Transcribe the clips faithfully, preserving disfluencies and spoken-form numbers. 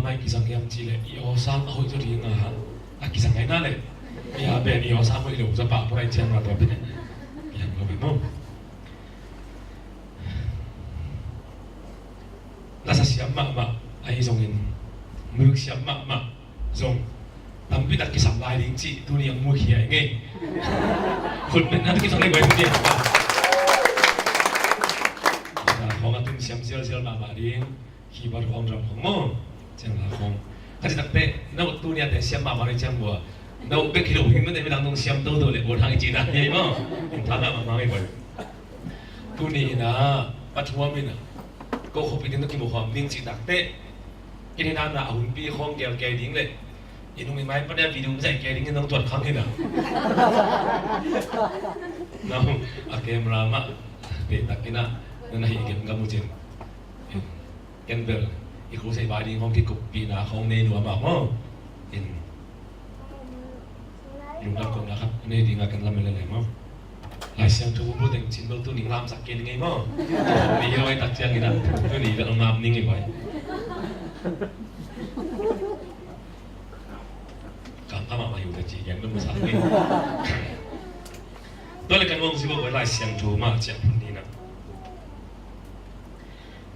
Ai kisang hiam cih leh i aw sang a hoih zaw ding a, a kisang ai na leh. I a pen i aw sang hoih lo zaw pah pua ai ciang a tua pen. Hiam lo pen maw. Lasa siam mahmah ahi zongin, music siam mahmah zong tampi tak kisam lai ding cih tuni ang mu khia i ngei. Khut beng na tu kisam lai bai khut beng. Khong a tun siam sial sial mahmah ding. Keyboard khong, drum khong maw. Ciang la khong. Kha ci tak teh na ut tuni a teh siam mahmah ding ciang bua. Na ut bek hi lo hing mah teh midang nong siam toto leh bua thang i ci na hi maw. Thang a mahmah i bai. Tuni in a, pathuam in a, ko khuapi ding na kimu khawm ding cih tak teh, kei ni dan a hunpi khawng gel kei ding leh, i nung i mai pan a video zai kei ding in nong tuat khang in a. Nau, a camera mah peh tak in a, na na hi gem gam uh cin. Ken bel i crusade bai ding hong kikuppihna hong nei nuam ah maw. In lungdam kohna khat nei ding a ken lam lele maw. Lai Siangtho bu teng cin bel tuni lamsak kei ding ei maw. Tuni hi lo ei tak ciangin a tuni bel ngap ning ei bai. Kam kam ah mah hi uh ta ci gen bel musak ning. Tua leh kan hong si bel bai Lai Siangtho mah ciah phun ni na.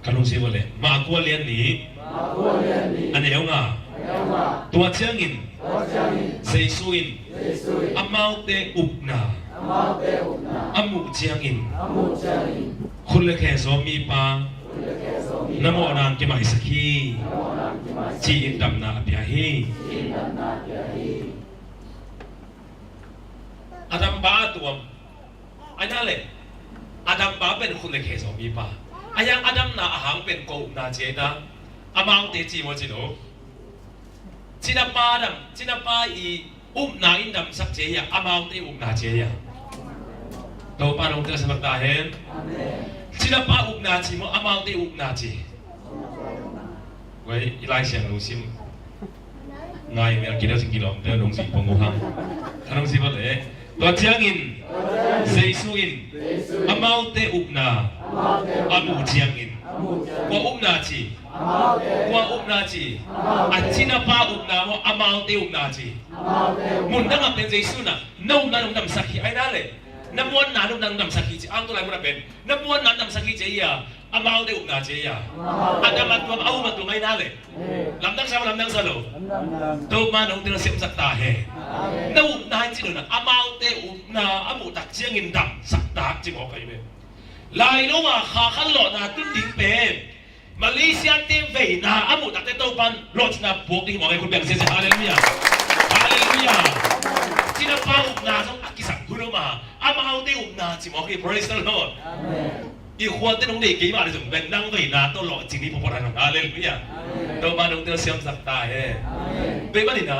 Kan hong si bel leh Mark kua lian nih, a neu nga. Tua ciangin Jesu in amaute upna a muh ciangin khut le khe zawm mipa, na mawhna hong kimaisak hi, ci-in damna a pia hi. A dampa a tuam. Ai na leh, a dampa pen khut le khe zawm mipa. A yang a damna a hang pen kua upna ci ei ta. Amaute ci maw ci lo. Cinapa dam, cinapa i upna in damsak ci ei a, amaute upna ci ei a. Topa nong telsiam ta hen. Cinapa upna ci maw, amaute upna ci. Wei, i Lai Siangtho sim. Ngai mel kidau sing kilawm te nong si pong uh hang. Ka nong si bel leh. Tua ciangin Jesu in amaute upna a muh ciangin, kua upna ci, kua upna ci, a cinapa upna maw, amaute upna ci. Mun dang a pen Jesu na, na upna nong damsak hi ai na leh. Na muanna nong damsak hi ci, ang tu lai mun a pen. Na muanna nong damsak hi ci ei a, amaute upna ci ei a. A dam a tuam, a um a tuam ai na leh. Lamdang sa, lamdang sa lo. Topa nong telsiamsak ta hen. Na upna hi ci lo na, amaute upna a muh tak ciangin damsak ta ci mawk ai ve. Lai lo a kha khan lawhna tun ding pen Malaysia te veina a muh tak teh Topa lawhcina puak ding mawk ai, khut beng sese. Halleluiah. Halleluiah. Cinapa upna zong a kisam hun om a, amaute upna ci mawk hi. Praise the Lord. I khuate nong deih kei mah leh zong pen nang veina tawh lawhcin hi phawphawt a nong. Halleluiah. Topa nong telsiamsak ta hen. Tua ahih manin a,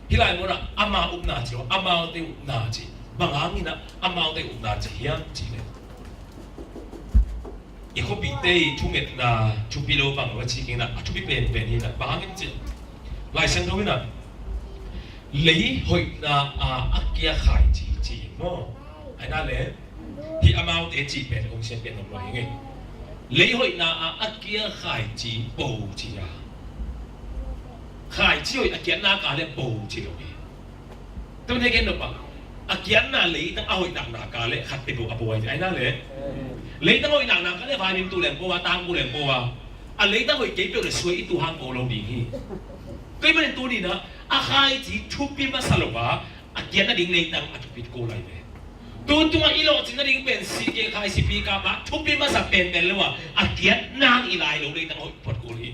hih lai mun ah ama upna ci, amaute upna ci. Bang hangin a amaute upna ci hiam cih leh, i khuapite i thungetna thupi lo bang lo a ci kei in a, a thupi penpen hi in a. Bang hangin cih leh, Lai Siangtho in a, lei hoihna a a kia khaici ci maw. Ai na leh, hih amaute cih pen hong siam pen hong lo hi ngei. Lei hoihna a a kia khaici po ci a. Khaici hoih a kiatna ka leh po ci lo hi. Tun he gen lo pa. A kiatna leitang a hoih nakna ka leh khat pe po a po ai na leh. Leitang hoih nakna ka leh vaimin tu leng po a, tang po leng po a. A leitang hoih kei peuh leh suai i tu hang po lo ding hi. Tua ahih manin tuni in a, a khaici thupi masa lo a, a kiat nading leitang a thupi ko lai ve. Tu tungah i lawhcin nading pen C K khai, sipi ka mah thupi masa penpen lo a, a kiat nang i lai lo leitang hoih phot kul hi.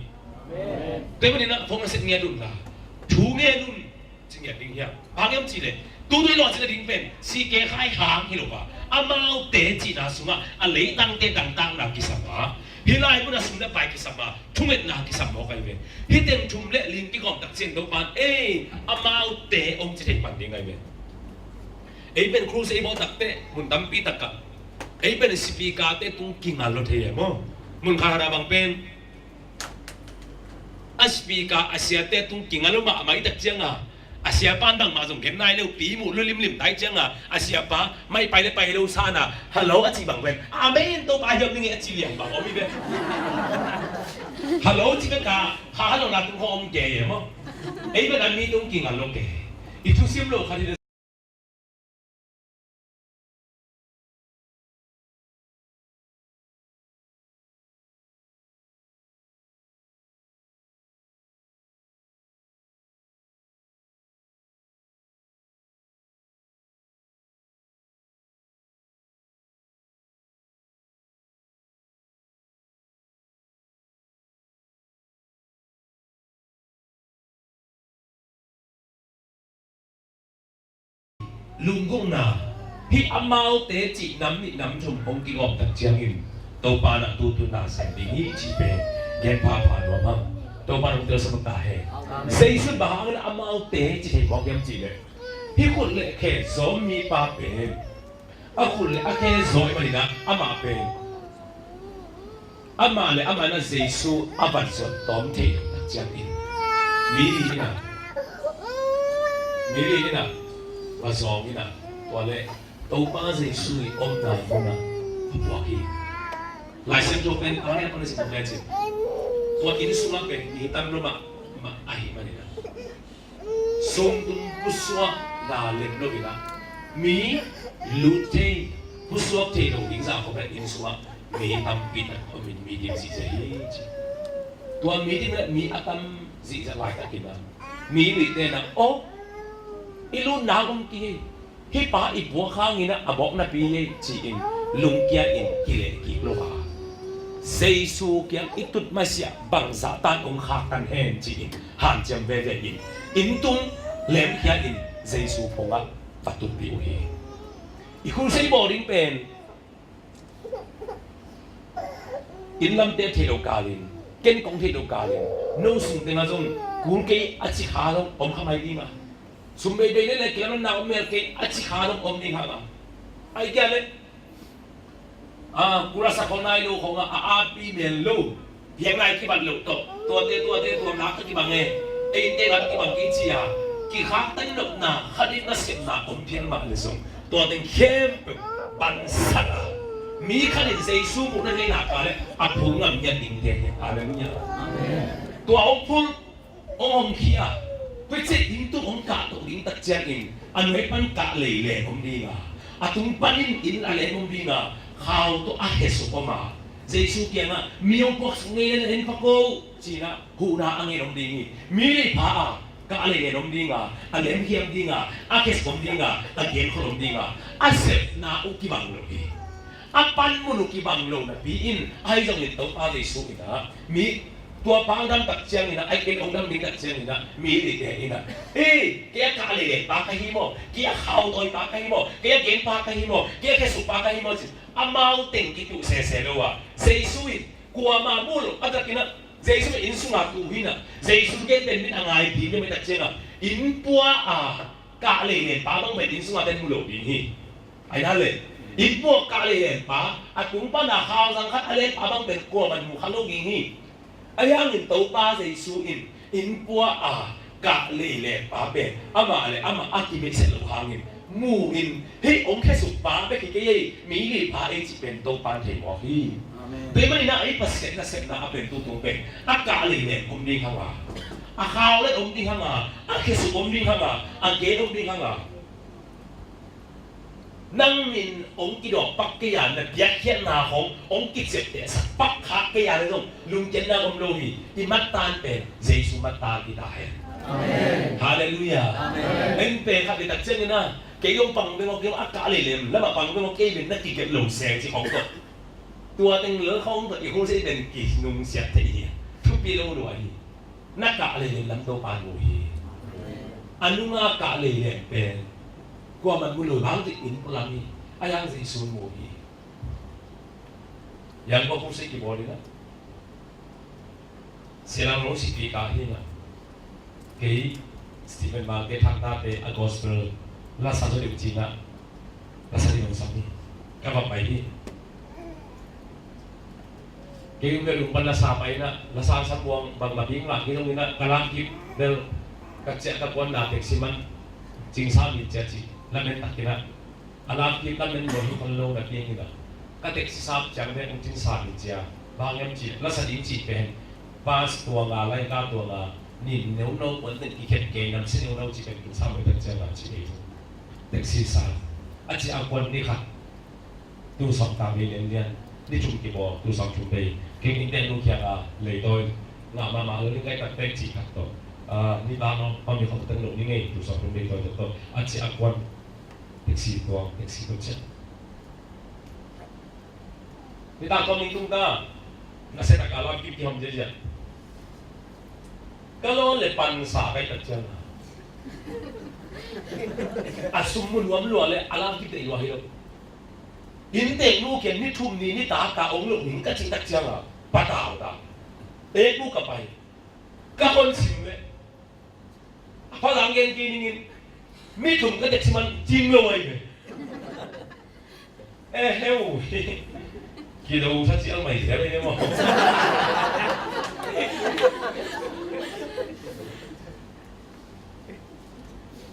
Tua ahih manin a phone a set ngiat un la, thu ngen un, ci ngiat ding hiam? Bang hiam cih leh, tu tungah i lawhcin nading pen C K khai hang hi lo a, amaute cihna sungah a leitangte dangtakna kisam a, hih lai mun a sum le pai kisam a, thungetna kisam mawk ai ve. Hih teng thum le ling kigawm tak ciang Topa'n ei, amaute hong ci thei pan ding ai ve. Ei pen crusade ei bawl tak teh mun tampi takah ei pen speaker-te tung kingal lo thei e maw. Mun khat ah bang pen a speaker a siate tung kingal lo mahmah i tak ciang a, a siapa'n bangmah zong gen nai lo, pi muh lo limlim tai ciang a, a siapa mai pai le pai lo sa na, "Hello," a cih bang pen, "Amen, Topa hiam ning e," a ci liang bang om hi ve. Hello, ci ka ka, ha, hello, na tung hong om kei e maw. Ei bek a mi tung kingal lo kei. I thusim lo khat hi. Lunggulhna, hih amaute cih nam nih nam thum hong kigawm tak ciangin Topa na tutun na sem ding hi cih pen gen phapha nuam hang. Topa nong telsa bang ta hen. Jesu bang hangin amaute cih thei mawk hiam cih leh, hih khut le khe zawm mipa pen a khut le a khe zawi manin ah amah pen, amah le amah in ah Jesu a van zuat tawm thei loh tak ciangin mi li in ah, mi li in ah va zawng in ah, tua leh Topa Jesu i omna mun ah a puak hi. Lai Siangtho pen a heh pan a sim pen cin, tua inn sungah pen mi tam lo mah, mah ahih manin ah sungtum pusuak na lem lo in ah, mi lut thei, pusuak thei lo ding zah khawng pen inn sungah mi tampi tak om in mi dim zihziah hi ci. Tua mi dim le mi a tam zihziah laitakin ah mi luite in ah, aw, i lutna om kei hi. Hih pa i puak hangin ah a mawk napi hi ci-in lungkia in kileh kik lo a, Jesu kiang i tut masiah bangzah tan hong khaktan hen ci-in hanciam veve in, inn tung lemkhia in Jesu pongah va tutpih uh hi. I khulsei bawl ding pen inn lamte thei lo kalin, ken kong thei lo kalin, no sung tengah zong kul kei a ci kha zong om kha mai ding a, sum beibei le le kilamna om mel kei a ci kha zong om ding kha ma. Ai kia le, a, kul a sa khong nai lo khong a, a api mel lo. Piang lai kibat loh tawh, tuate, tuate, tua nak ka kibang e. Ei te nak kibang kei ci a, kikhaktan nopna, khat in nasepna om phial mah le zong, tua teng khempeuh pansak a, mi khat in Jesu muhna nei nak a le a phul ngam ngiat ding te hi. Halleluiah. Amen. Tua hong phul, hong hong khia, tua ciah inn tung hong kah toh ding tak ciangin a nuai pan kah lei leng om ding a, a tung panin inn a leng om ding a, khau tawh a khe suk om a, Jesu kiangah mi hong puaksuk ngei le en pha ko, ci-in ah huhna a ngen om ding hi. Mi lei pha a, kah lei leng om ding a, a lemhiam ding a, a khe suk om ding a, a genkhol om ding a, a sepna uh kibang lo hi. A panmun uh kibang lo napi in, ahi zongin Topa Jesu in ah mi, tua pa hong dam tak ciangin ah, ai ken hong dam ding tak ciangin ah, mi leite in ah, ei, kei a kah lei leng pa ka hi maw, kei a khau tawi pa ka hi maw, kei a geng pa ka hi maw, kei a khe suk pa ka hi maw, ci-in amau teng kituh sese lo a, Jesu in kuamah mu lo a takin ah, Jesu in inn sungah tu hi in ah, Jesu gen pen mit a ngai ding hi mah tak ciangah, inn pua a kah lei leng pa bang pen inn sungah pen mu lo ding hi. Ai na le, inn pua kah lei leng pa, a tung pan a khau zang khat a leng pa bang pen kuamah mu kha lo ding hi. Ahi hangin Topa Jesu in inn pua a kah lei leng pa pen amah le amah a kibeihset loh hangin mu in, hih hong khe suk pa bek hi kei ei, mi lei pha ei cih pen Topa in thei mawk hi. Amen. Tua ahih manin ah ei Pasian nasepna a pen tutung pen a kah lei leng om ding hang a, a khau let om ding hang a, a khe suk om ding hang a, a gen om ding hang a. Nang min hong kidawk pak kei a, na biakhiatna hong, hong kiciaptehsak pak khak kei a le zong lungkiatna om lo hi. I mattan pen Jesu mattan hi ta hen. Amen. Halleluiah. Amen. En pen khat i tak ciangin ah, kei hong pang beng aw, kei hong a kah lei leng lamah pang beng aw, kei pen na kikep lo seng ci khong tawh. Tua teng lel khong tawh i khulsei pen kinungsiat thei hi. Thupi lo lua hi. Na kah lei leng lam Topa mu hi. A nunga kah lei leng pen kuamah mu lo bang dik in pualam hi. A yang Jesu mu hi. Yang ko khulsei kibawl in ah, Selam lo sipi ka hi in ah, kei Stephen Mark kei thangtate a gospel lasa zo deuh ci-in ah, lasa ding hong sam hi. Ka va pai hi. Kei um bel um pan lasa pai in ah, lasa sa buang bangmah ding lah kei zong in ah, ka lamkip bel ka ciah ka puanna taxi man Cingsa Min Cia cih lamen takin ah, a lamkip lamen nuam hi khol lo na piang in ah, ka taxi sap ciang bek hong Cingsa Min Cia, bang hiam cih leh lasa ding cih pen Bus tuang a, laika tuang a, nin neuno kuan teng kikhep kei, namsia neuno ci pen kin sam mai tak ciang a ci kei. Taxi sa. A ci a kuan ni khat. Tu sawm ta mi lian lian. Ni thum kibawl, tu sawm thum bei. Kei kin teng nu kiang a, leitawi. Ngah mahmah lo ni kai tak pek ci khat tawh. Ah, ni bang a, pami khong teng lo ni ngei, tu sawm thum bei tawi tawh. A ci a kuan. Taxi tuang, taxi tuang ciang. Nitak kong ning tung ta, na se tak a lam kip kihom ziazia. Ka lo le pan sa kai tak ciang a, a sum mu nuam lua le a lam kip dei lua hi lo. Inntek nu kian ni thum ni nitak a ong lo ning ka cih tak ciang a, patau ta. Ek bu ka pai. Ka hon sim le. A pha zang gen ki ningin. Mi thum ka tek siman cing lo ai ve. Eh, heu. Ki do sa cial mai sia le mo.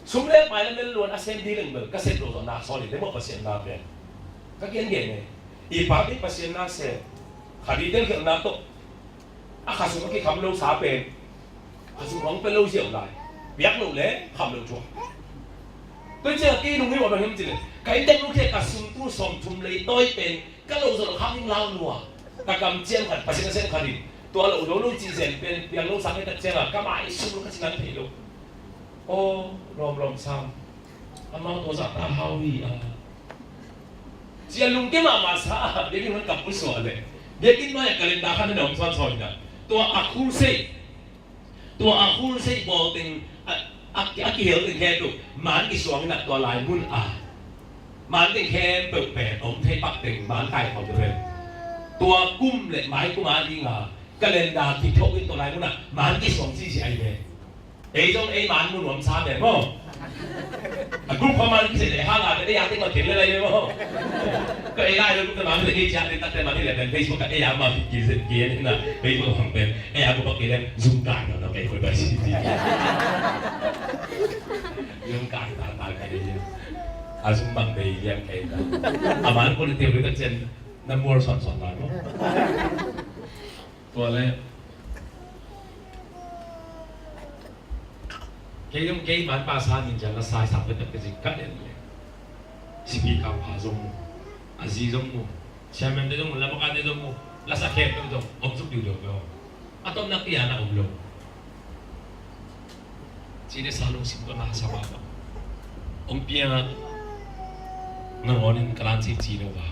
Sum le pai le mel luan a sem di leng bel ka sem lo na soli le mo Pasian na pen. Ka gen gen ne. I pa di Pasian na sem. Kha di del khel na to. A khasum a kikham lo sa pen, khasum hong pe lo ziau lai. Piak lo le kham lo thuak. Tua ciang a kei nung hi ua bang hiam cih leh, ka inntek nu khia ka sum tu sawm thum lei tawi pen ka lo zol khang hing lau lua. Ka kam ciang khat, Pasian a sem khat in, tua lo lo lo cih zen pen piang lo sa kei tak ciang a ka mai sum lo ka ci nang thei lo. Aw, lawm lawm sam. Amau tua zah ta hau hi a. Cia lungke mahmah sa a, biakinn hong kap uh suah leh. Biakinn nuai a calendar khat na om suan suan na. Tua a khul sei. Tua a khul sei bawl teng, a, a, a kihel teng khe tu. Man kisuang na tua lai mun a. Man teng khempeuh pen, om thei pak teng, man kai khawm tu pen. Tua kum le mai kum a ding a, calendar kithoh in tua lai mun a, man kisuang sisi ai pen. Ei zong ei man mu nuam sa ve maw. A group khuaman kisai le hang a te ei a teng ma khen le lai ve maw. Ka ei lai lo group te man te ei cia te tak te man hi le pen Facebook ka ei a ma ki ki en na Facebook hang pen ei a group a ki le Zoom kai no no kei khoi bai si ti. Zoom kai ta ta kei. A Zoom bang bei lian kei ta. A man ko le te lo tak cen na mual son son lai maw. Tua le kei zong kei man pa sa min ciang la sai sa pek pek zik ka en le. Speaker pa zong mu, a zi zong mu, chairman te zong mu, lamaka te zong mu, la sa khe pek zong om zuk diu diu pek om. A tom nak pia na om lo. Ci le sa lungsim tawh na sa mah bang. Ong pia nangawn in ka lan ci ci lo va.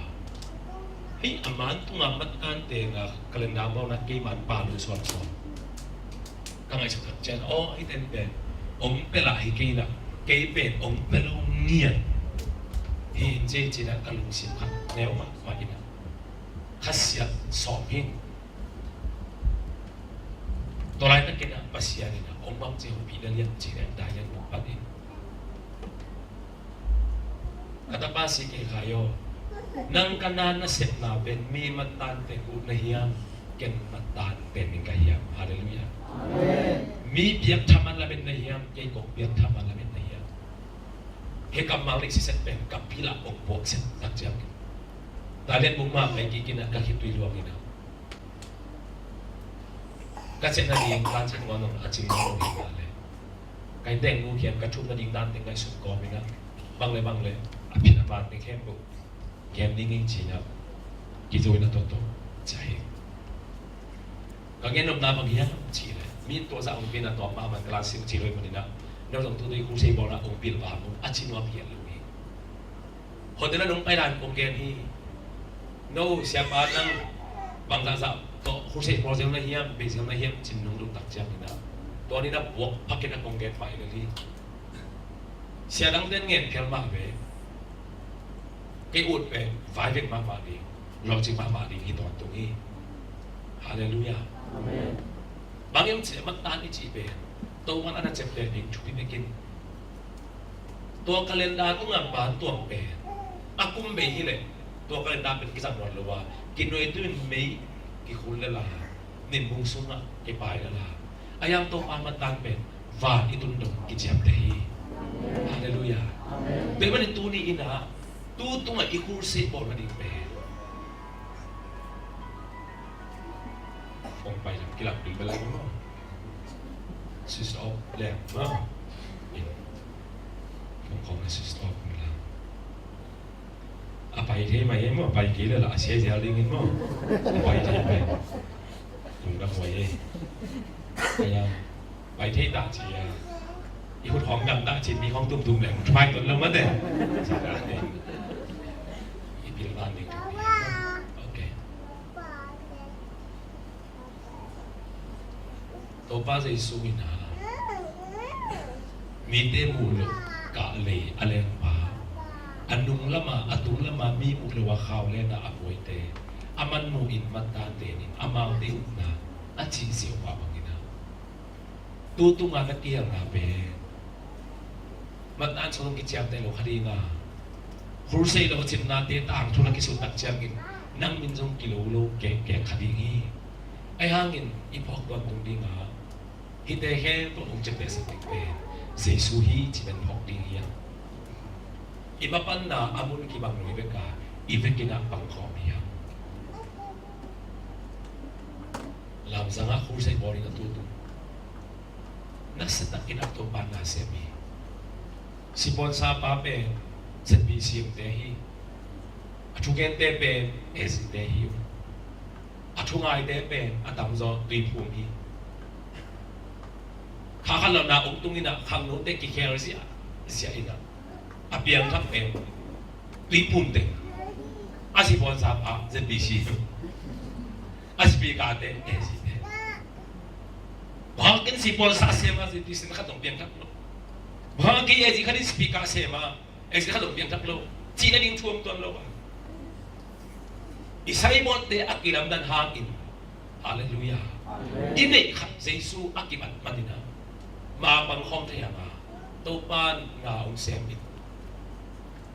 Hei, a man tunga mat kan te nga calendar bawlna kei man pa lu suan suan. Ka ngaihsut tak cian, aw, hei ten pen ong pia lah hi kei lah, kei pen ong pia lo ngian. Hi in ci ci lah ka lungsim khat neu mah mah in ah. Khasiat sawm hi. Tua laitakin ah Pasian in ah hong bang ci hong pih na lian ci leng dai lian hong pan in. Ka tapa si kei khai aw, nang ka na nasepna pen mi matan pen ut na hiam, ken matan pen min ka hiam? Halleluiah. Amen. Mi biak thaman lamen na hiam, kei kong biak thaman lamen na hiam? He kammal nih siset pen ka pila kong puak set tak ciang. Dai lian bung mah kai kik in ah ka khitui luang in ah. Ka ciah nading ka ciah nuam nong a cing nong ding ta le. Ka inntek nu khian ka thum nading dan teng ngaihsun kawm in ah. Bang le bang le a phin a man teng khempeuh kem ding ing ci in ah. Kizo in ah tawh tawh cia hi. Ka gen nopna bang hiam ci le. Mi tua zah ong pin a tua mahmah ka la sim ci lo in man in ah. No zong tu tu i khusei bawl na ong pil ba mu a ci nuam hian lo hi. Hotel a nong pai dan kong gen hi. No, siapa nang bangzah zah tawh khusei pawl zel na hiam, bei zel na hiam cin nong lut tak ciang hi na. Tua ni na buak phakin a kong gen finally. Sia dang ten ngen phial mah ve. Kei ut pen vai vek mahmah ding, lawng cing mahmah ding hi tawntung hi. Halleluiah. Amen. Bang hiam cih leh matan i cih pen Topa'n a na ciamteh ding thupi bekin. Tua calendar tungah ban tuang pen a kum bei hileh tua calendar pen kizang nawn lo a, kinuai tu in mei kikhul lel a, nimbung sungah kipai lel a, a hiang Topa matan pen van i tun dong kiciamteh hi. Halleluiah. Tua ahih manin tuni in ah tu tungah i khulseh bawl nading pen Kong pai lam kilak ding bel lai maw. Switch off leng maw. Kong kong na switch off leng. A pai thei mai ei maw, a pai kei leh lah a sia ziau ding in maw. A pai thei mai. Lungdam huai ei. Kaya pai thei ta ci a, i khut hong dam ta ci, mi hong tumtum leng try ton lo mate. Ci ta ei. I pil van ding. Ok. Topa Jesu in a, mite muh loh kah lei a lengpa, a nung lama, a tung lama mi muh loh a khau lena a buaite, a man muh in, man tante in amaute upna a cih siaupa bangin a, tu tunga na kihelna pen Matan sung kiciamteh lo kha ding a, crusade lo cimnate tangthu na kisut tak ciangin nang min zong kilo lo kek kek kha ding hi. Ahi hangin i phawk tawntung ding a, hihte khempeuh hong ciamteh sak ding pen Jesu hi ci pen phawk ding hi a, i mapanna a mun kibang lo hi bek a, i vekin a pangkhawm hi a. Lamzang ah crusade bawl in a tutu, nasia takin a Topa'n na sem hi. Sponsor pa pen Z B C M te hi. A thugente pen A Z te hi. A thungaite pen a tamzaw Tuiphum hi. Kha khat lo na ong tung in a, khangnote kikhel ziahziah in a, a piangthak pen Tuiphum teng, a sponsor pa Z B C, a speaker te A Z te. Bang hang in sponsor sem a, Z B C na khat zong piangthak lo. Bang hang in A Z khat in speaker sem a, A Z khat zong piangthak lo. Cih nading thu om tuan lo a, i saibawlte a kilamdan hangin. Halleluiah. Amen. I neih khat Jesu a kibat manin a, ma pangkhawm thei hang a, Topa'n na hong sem in.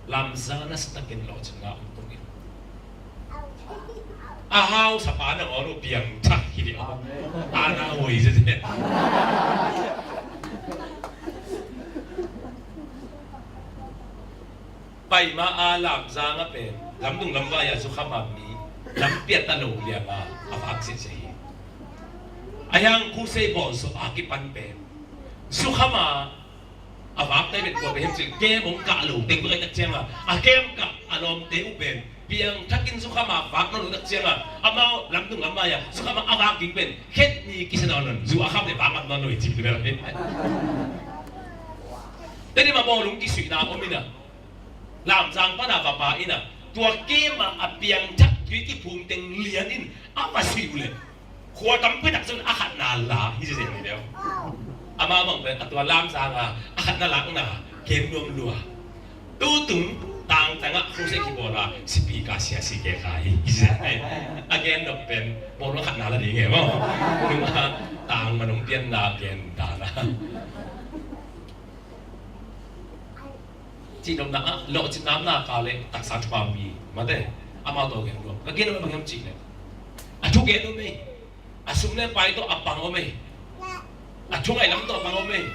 Lamzang nasia takin lawhcinna hong tung in. A hausa pa nangawn uh piangthak hi ding a. Amen. A na hoi zia zia. Pai ma a Lamzang a pen lamdung lamvai a zukham a mi lampiat a lo liang a, a vak ziahziah hi. Ahi hang crusade bawl zawh a kipan pen zukham a, a vak tai pen kua pen hiam cih leh, kem hong kah lo teng bek a, i tak ciang a, a kem kah a lawmte uh pen piangthak in zukham a vak nawn lo tak ciang a, amau lamdung lamvai a zukham a, a vak ding pen khet ni kisia nawn lo, zu a kham leh vak mat nawn lo hi ci pen. Tedim a bawlung kisuihna om in a, Lamzang pan a va pa in a, tua kem a a piangthak tui kiphum teng lian in a va suih uh leh, khua tampi tak zong a khatna la hi zia zia ni deuh. Amah bang pen a tua Lamzang a a khatna lakna kem nuam lua. Tutung tangtang ah crusade kibawl a, speaker sia si kek a hi, hi zia. A gen nop pen bawlung a khatna la ding e maw. Nung a tang ma nung pianna gen dan a. Cihnopna ah, lawhcinna na kal leh taksa thupha mi mate, amau tawh gen nuam. Ka gen nuam bang hiam cih leh, a thugen om ei, a sum le pai tawh a pang om ei, a thungai lam tawh a pang om ei,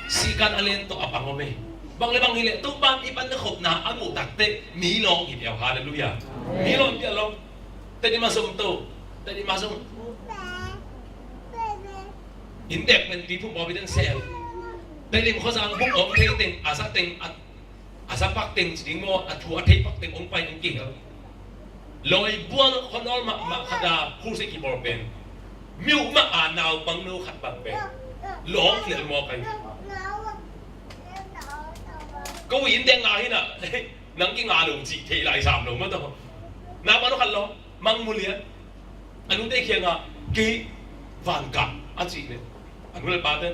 sikan a len tawh a pang om ei. Bang le bang hi leh Topa mi pan le khopna a muh tak teh mi lawng hi piau. Halleluiah. Mi lawng piau lawng. Tedim a zong to, Tedim a zong. Inn dek pen Tuiphum pawlpi ten sel. Tedim khuazang buk om thei teng, a za teng, a, a za pak teng ci ding maw, a thu a thei pak teng ong pai ong kihel. Lawi bual khuanawl mahmah khat a crusade kibawl pen mi uh mah a naupangno khat bang pen lawng hilh maw kai. Ko inn dek nga hi na. Nang kinga lo cih thei lai sam lo maw tawh. Naupangno khat lawng, Mang Mu Lian. A nute kiangah kei van kah a cih leh, a nu le pate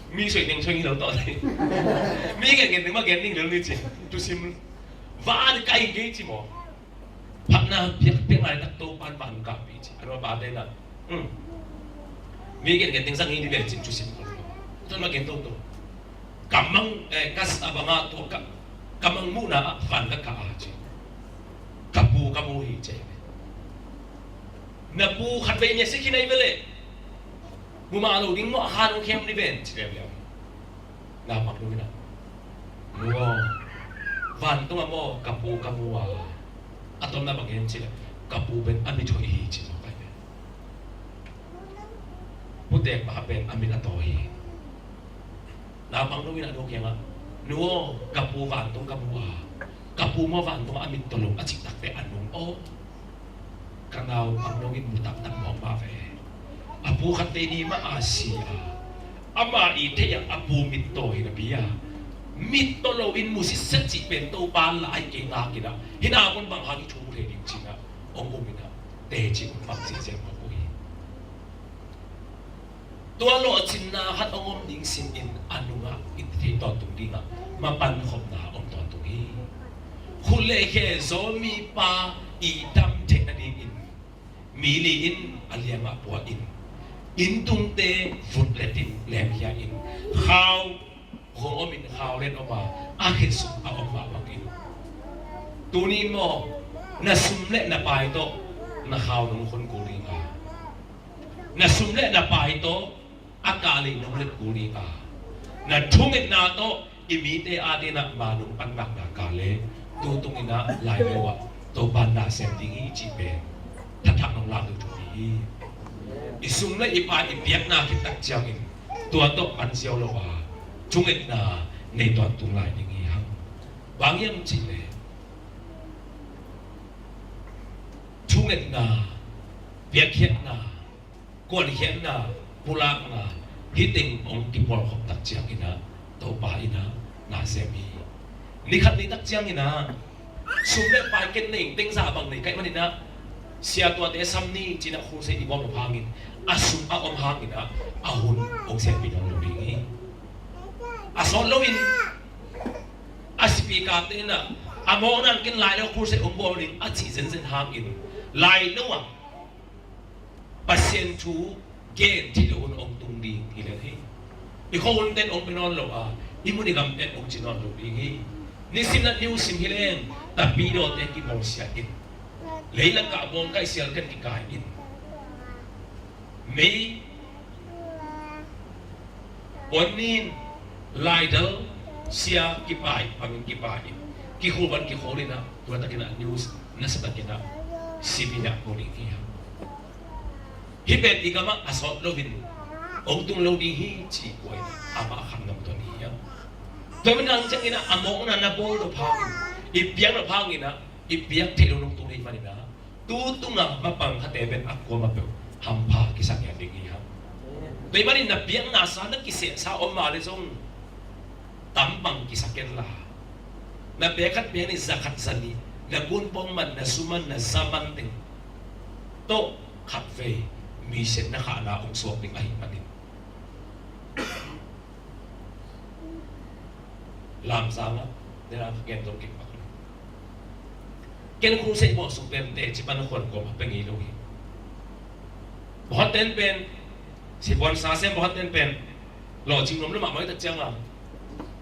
mi soi teng soi hi lo tawh. Mi gen gen teng mah gen ning lo ni ci. Thusim van kah hi kei ci maw. Phatna piak piak lai tak Topa'n van kahpih ci. A nu a pate na, um, mi gen gen teng zang hi ni ven cin thusim ko. Tuan mah gen toto. Ka mang, eh, ka sa bang a tua ka, ka mang muhna ah van ka kah a ci. Ka pu ka mu hi ci. Na pu khatvei nia si khin ahi ve leh, mu mah lo ding maw, a khan hong khem ni ven ci liamliam. Na mak nu hi na. Nu aw, vantung ah maw ka pu ka mu a, a tomna bang hiam cih leh ka pu pen a mit hoih hi ci mawk ahi ve. Tek mah pen a mit a taw hi. Naupang no in a nu kiangah, "Nu aw, ka pu vantung ka mu a, ka pu maw vantung a mit taw lo," a cih takteh a nu, "Aw, ka naupang no in mu taktak mawk mah ve. A pu khat tei ni mah a si a, ama i theih a, a pu mit taw hi napi a, mit taw lo in mu sitset cih pen Topa la ahi kei ngakin ah, hih naupang bang hang i thu mu thei ding?" ci-in ah hong um in ah, teci um bang ziahziah mawk uh hi. Tua lawhcinna khat hong om ding simin a nungah i theih tawntung dingah mapan khopna om tawntung hi. Khut le khe zaw mipa i dam theih nadingin mi li in a liangah pua in, inntungte vut letin lemkhia in, khau hong omin khau let om a, a khit suk a om mah bangin, tuni maw, na sum le na pai tawh na khau nong khon kul ding a, na sum le na pai tawh a kah lei nong let kul ding a, na thungetna tawh i mite adingin ah ma nong pan ngakna kah le, tu tungin ah lai lo ah Topa na sem ding hi cih pen thathak nong lak ding thu hi. I sum le i pai i piakna khit tak ciangin tua tawh pan ziau lo a, thungetna nei tawntung lai ding hi hang. Bang hiam cih leh thungetna, piakkhiatna, kuankhiatna, pulakna, hih teng hong kipawlkhop tak ciangin ah Topa in ah na sem hi. Ni khat ni tak ciangin ah sum le pai ken nei teng zah bang nei ka hih manin ah, sia tuate sam ni ci-in ah crusade i bawm lo hangin, a sum a om hangin ah a hun hong siampi nawn lo ding hi. A sawt loin a speaker-te in ah a mawkna in ken lai lo crusade hong bawl ding a cih zenzen hangin, lai lo ah Pasian thu gen theih loh hun hong tung ding hi lel hi. I khuahun ten hong pia nawn lo a, i mun i gam ten hong ci nawn lo ding hi. Nisim in ah news sim hi leng, Tapidawte kibawlsia in, leilak ah bawngkaih sialkhat kikai in, mei puan nin, laidal, sia kipai, bangin kipai in, kikhul bang kikhul in ah, tua takin ah news nasa takin ah sim in ah mu ding hi hang. Hih pen i gamah a sawt loin hong tung lo ding hi cih kuai amah a khamnam tuan hi hang. Tua manin ah hang ciangin ah a mawkna na bawl lo hangin, i piak lo hangin ah, i piak theih lo nong tung lo ahih manin ah, tu tungah mapang khate pen a kuamah peuh hampha kisak ngiat ding hi hang. Tua ahih manin na piakna sa, na kisehsa om mah leh zong tampang kisak ken la, na pek khat pek nih, za khat za nih, na gunpawng man, na su man, na za man teng tawh khatvei mi siat na khahna hong suak ding ahih manin. Lamzang ah, nena ka gen zong kik pak lo. Ken crusade bawh sung pen teci pan a khuan kawm a pia ngei lo hi. Bawhkhat ten pen, sipuan sa sem bawhkhat ten pen, lawhcing nuam lo mahmah tak ciang a,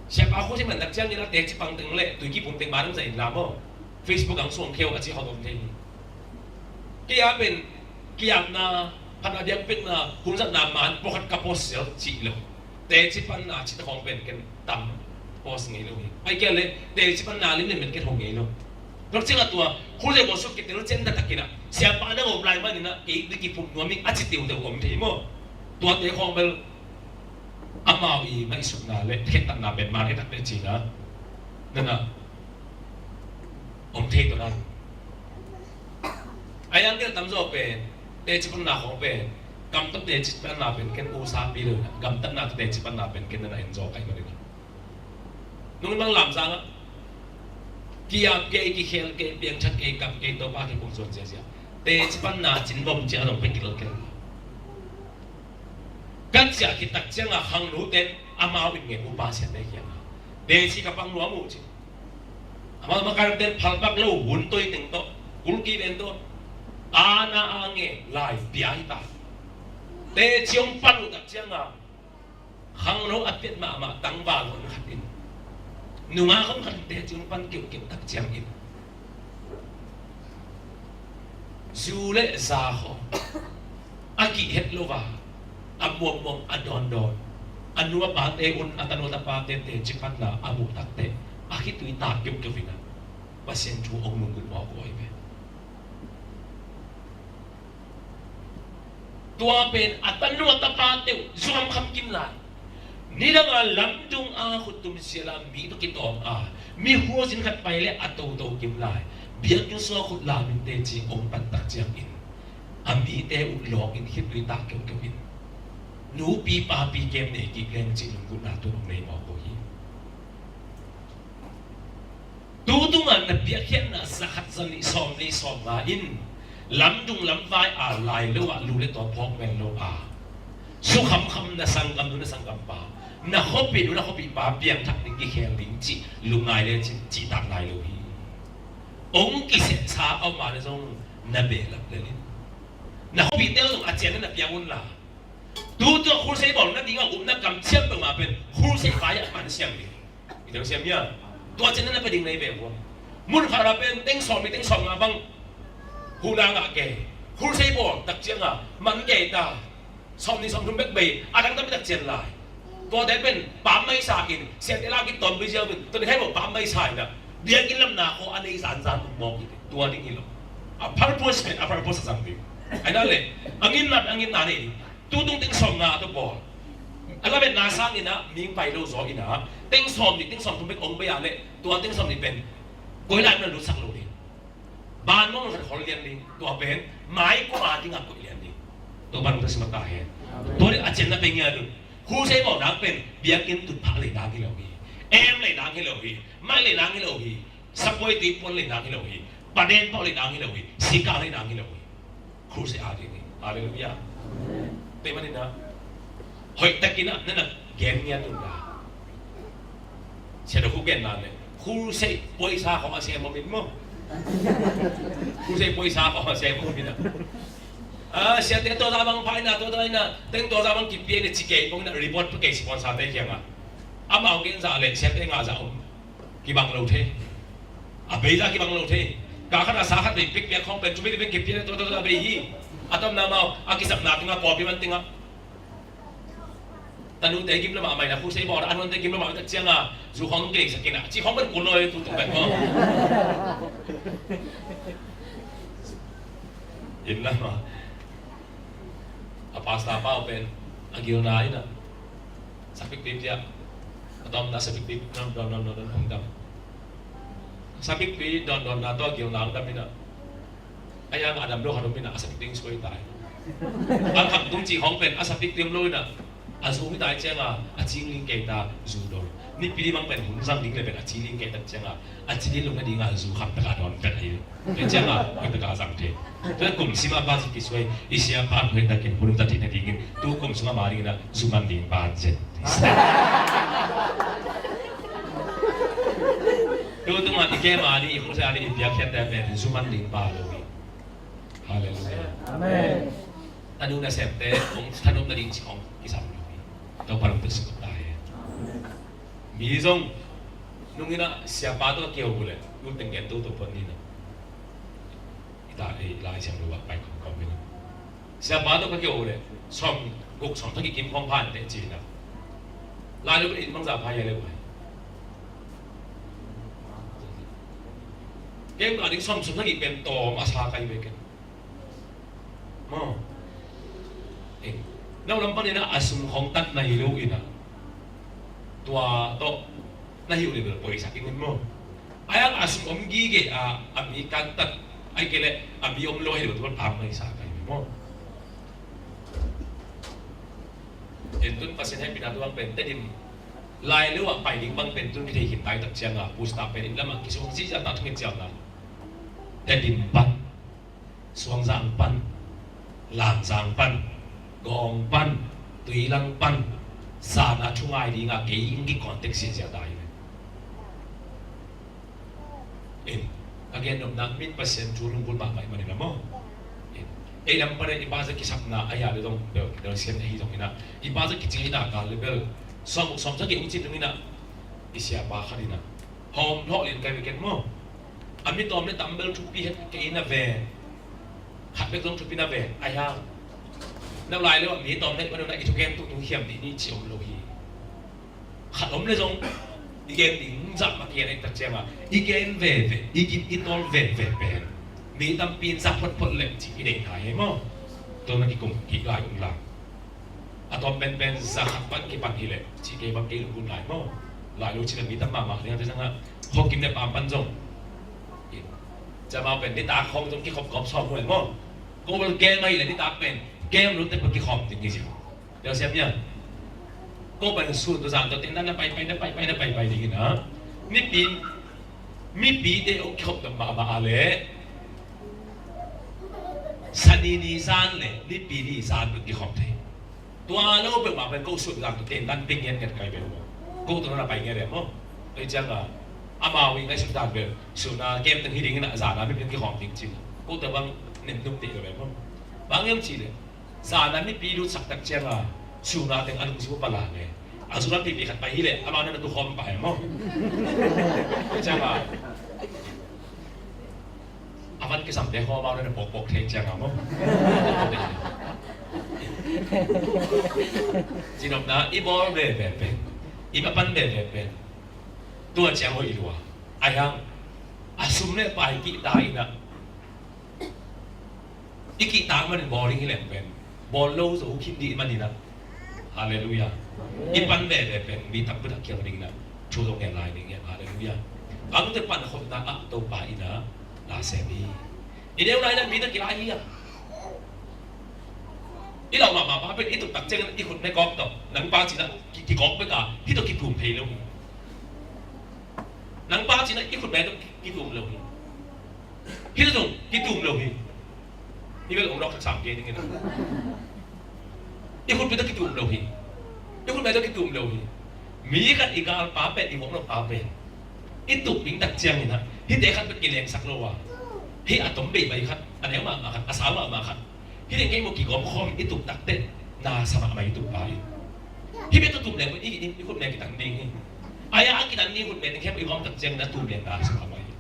siapa crusade man tak ciangin a teci pang teng le tui kipum teng ban hong za in la maw, Facebook ah hong suang khia uh a ci hawt om thei hi. Kei a pen, ki-apna, phatna, biakpiakna, hun zatna man pawlkhat ka post sial cih lo. Teci panna cih khawng pen ken tam post ngei lo hi. Ahih kei leh teci panna limlim pen ken hong ngei lo. Tua ciangah tua, khulzei bawlsuk kitel ciang taktak in ah, siapa na om lai manin ah, kei ding kiphum nuam ing a ci teuteu om thei maw. Tuate khawng bel amau i ngaihsutna le khentatna pen man hi takte cina. Nana om thei tawh na. A yang tel tamzaw pen, teci panna khawng pen, gamtat teci panna pen ken usapi lo na, gamtatna teci panna pen ken nana en zaw kai manin ah. Nung bang lamzang ah, ki-ap kei, kikhel kei, piangthak kei, kam kei, Topa kiphum suan ziazia. Teci panna cin bawm ciang a dong pen kilkel. Kan ciah khit tak ciangah khangno ten amau in ngen uh, pa siate kiangah, teci ka pang nuam uh ci. Amau makai ten phalpak lo, hun toi teng tawh, kulki ven tawh, ana a nge lai pia hi ta. Teci hong pan uh tak ciangah khangno a piat mahmah tangval hon khat in, nungak hon khat in teci hong pan kiukiu tak ciangin, zu le za khawng a kih het lo a, a muammuam, a dawndawn, a nu a pate un, a tanu a tapate teci panna a muh takteh a khitui tak kiukiu in ah Pasian thu hong nungkut mawk uh hi ve. Tua pen a tanu a tapa teuh zuam kham kim lai. Nidang a lamdung a khuttum sial a mi tawh kitawng a, mi huazin khat pai le a toto kim lai. Biakinn sungah khut lam in teci ong pan tak ciangin a mite uh lawngin khitui tak keuhkeuh in nupi papi kem nei kik leng cih lunggulhna tun ong nei mawk uh hi. Tu tungah na biakhiatna zakhat zanih sawmli sawmnga in lamdung lamvai a lai lo ah lu le taw phawk men lo a, sukhamkham na sanggamnu na sanggampa, na khuapihnu na khuapihpa piangthak ding kikhel ding cih lungngai le cin cihtak lai lo hi. Ong kisehsa a om a le zong na behlap lel in. Na khuapihte uh zong a cian na piang unla. Tu tu a khulsei bawl nading a upna kamciam peuhmah pen khulsei pai ah man siang ding. I teng siam hia? Tua cian na pia ding na hi ve uh a. Mun khat ah pen teng sawm i teng sawm nga bang huhna ngah kei. Khulsei bawl tak cianga man kei ta. Sawm ni sawm thum bek bei a dang tam tak cian lai. Tuate pen pam mai sa in siate la kit tawm bei ziau in tua ni khai bawl pam mai sa in a biakinn lamna khaw a nei zanzan um mawk hi. Tua ding hi lo. A purpose pen a purpose a zang ding. Ai na le a nginna a nginna nei ding. Tu tung teng sawm nga a tua bawl a lametna sang in a ming pai lo zaw in a teng sawm ni teng sawm thum bek ong bei a le tua teng sawm ni pen koi lai na lutsak lo ding. Ban mong khat khol lian ding. Tua pen mai kua ding a koih lian ding. Tua ban ta simak ta hen. Tua ding a cian na peng ngia dun. Khulsei bawl dang pen biakinn tut phah lei dang hi lo hi. Em lei dang hi lo hi. Mai lei dang hi lo hi. Sapuai tui puan lei dang hi lo hi. Paden pau lei dang hi lo hi. Sika lei dang hi lo hi. Khulsei a ding hi. Halleluiah. Tei manin a hoih takin a na na gen ngiat un la. Sia da khu gen na le khulsei poisa khong a sem om in maw. Khulsei poisa khong a sem om in a. A siate tua za bang pha in a tua za in a teng tua za bang kipia in a ci kei pong in a report pa kei sponsor te kiang a. Amau gen za le siate nga za om. Kibang lo thei. A bei za kibang lo thei. Ka khat a sa khat bei pik piak khong pen cumi pen kipia to to to a bei hi. A tom na mau a kisap na tinga pawlpi man tinga. Tanu te gim lo ma mai na khu sei bawl a non te gim lo ma tak cianga zu khong kei sakin a ci khong pen kun lo tu tu pen ko. In la ma. A pastor pau pen a gilna in a. Sapik pip dia. A tom na sapik pip don don don don don hong dam. Sapik pip don don na to gilna hong dam in a. A yang a dam lo ha dom in a sapik ding suai tai. A kham tung ci hong pen a sapik ding lo in a. A zu hi tai cianga a cing ling kei ta zu don. Ni pili mang pen hun zang ding le pen a ci ling kei ta cianga a ci ling lo na dinga zu kham taka don pen a hi. Tua cianga hoih taka zang thei. Tua kum sima pa ci kisuai i sia pa hoih takin hun ta thei na dingin tu kum sunga ma dingin a zuman ding pa zet. Tu tunga i ke ma ding i hong sia ding i piak khiat te pen zuman ding pa lo hi. Halleluiah. Amen. Tanu na sem te hong thanop na ding ci hong kisam lo hi. Tua pa lo te suk ta hi. Mi zong nung in a siapa tawh ka kiho uh leh, nu teng gen toto pon ni na. I ta ei lai siang lo ah pai khawm khawm in a. Siapa tawh ka kiho uh leh, sawm guk sawm thagi kim khawng pha in teh ci in a. Lai lo in bangza pha ia le uh ai. Kem ka ding sawm sawm thagi pen tawm a sa kai ve ken. Maw. Eh, nau lam panin a sum khong tat na hi lo in a. Tua tawh na hi uh le bel poisa kingin maw. Ai ang a sum om gige a, a mi kan tat. Ai kele a mi om lo hi lo tua tam mai sa kai maw. En tun pasin hepina tuang pen tedim. Lai lo a pai ding bang pen tun kithei khin tai tak ciang a pusta pen in lam a kisung si ja ta thungit ciang na. Tedim pan. Suangzang pan, Langzang pan, Gawng pan, Tuilang pan, zan a thungai ding a kei in ki contact siasia ta hi. In, a gen nopna min Pasian thu lunggulh mahmah i manin a maw. In, ei lam pan i pa za kisapna a ya le dong bel, bel sian ahi dong in a, i pa za kicing i na kal le bel, sawm, sawm za ki ung cin dong in a, i siapa khat in a, hawm thawh lin kai veken maw. A mi tawm le tam bel thupi het kei na ve. Khat bek zong thupi na ve, ai hang. Nau lai le mi tawm le, manu na i thugen tu tu hiam dih ni ci om lo hi. Khat om le zong, i gen ding zah ma kian ai tak ciang a, i gen ve ve, i gim i tol ve ve pen. Mi tampi in zah phot phot lem ci i dei thai he maw. Tua na kikum kik lai um la. A tawm penpen za khat pan kipan hileh ci kei bang kei lungkun lai maw. Lai lo ci le mi tam mahmah liang te zangah khuakim le pam pan zong Cama pen nitak khawng zong kikhop khawm sawm uh maw. Ko bel game ahih leh nitak pen game lute pa kikhawm ding hi zia. Tel siam nia. Ko pen sun tua zan tua teng dan na pai pai na pai pai na pai pai ding hi na. Nipi mipite ong kikhop dam mahmah a leh Sani ni zan le Nipi ni zan pen kikhop thei. Tua lo peuhmah pen ko sut dan tua ten dan ping ngiat ngiat kai bel maw. Ko tua na pai ngiat maw. Tua ciang a amau i ngaihsut dan bel suna kem teng hi ding ina zana mi pen kihawm ding cin. Ko tua bang nem dum te lo bel maw. Bang em ci le zana mipi lut sak tak ciang a suna teng a lungsim pala le a suna pipi khat pai hi le amau na tu khawm pai maw. Tua ciang a A van kisamte khawm amau na pokpok thei ciang a maw. Cinopna i bawl veve pen, i mapan veve pen tua ciang hoih lua. Ahi hang a sum le pai kihta ina i kihta manin bawling hi leng pen bawl lo zo khin dih manin a. Halleluiah. I pan veve pen mi tampi tak kiang ding na thu zong ngen lai ding hiam. Halleluiah. Bangte pan khopna ah Topa ina la sem hi. I neu lai na mi na kilai hi a. I lau mahmah pa pen i tuk tak ciangin i khut ne kawk tawh nang pa cina ki- kikawk bek a hih tawh kitum phei lo hi. Nang pa cina i khut ne tawh kitum lo hi. Hih zong kitum lo hi. Hih bel ong rawk sam kei ding hi na. I khutpi tawh kitum lo hi. I khutpi tawh kitum lo hi. Mi khat i galpa pen i voklo pa pen i tup ding tak ciangin a hihte khat bek kilengsak lo a hih a tom bei bai khat a neu mahmah khat a sau mahmah khat hih teng kei maw kigawm khawm i tup takte na sa mahmah i tup pa hi. Hih bek tawh tum leng i, i, i khut me kitan ding hi. Ai a kitan ding khut me teng khep i gawm tak ciangin a tum leng na sa mahmah hi.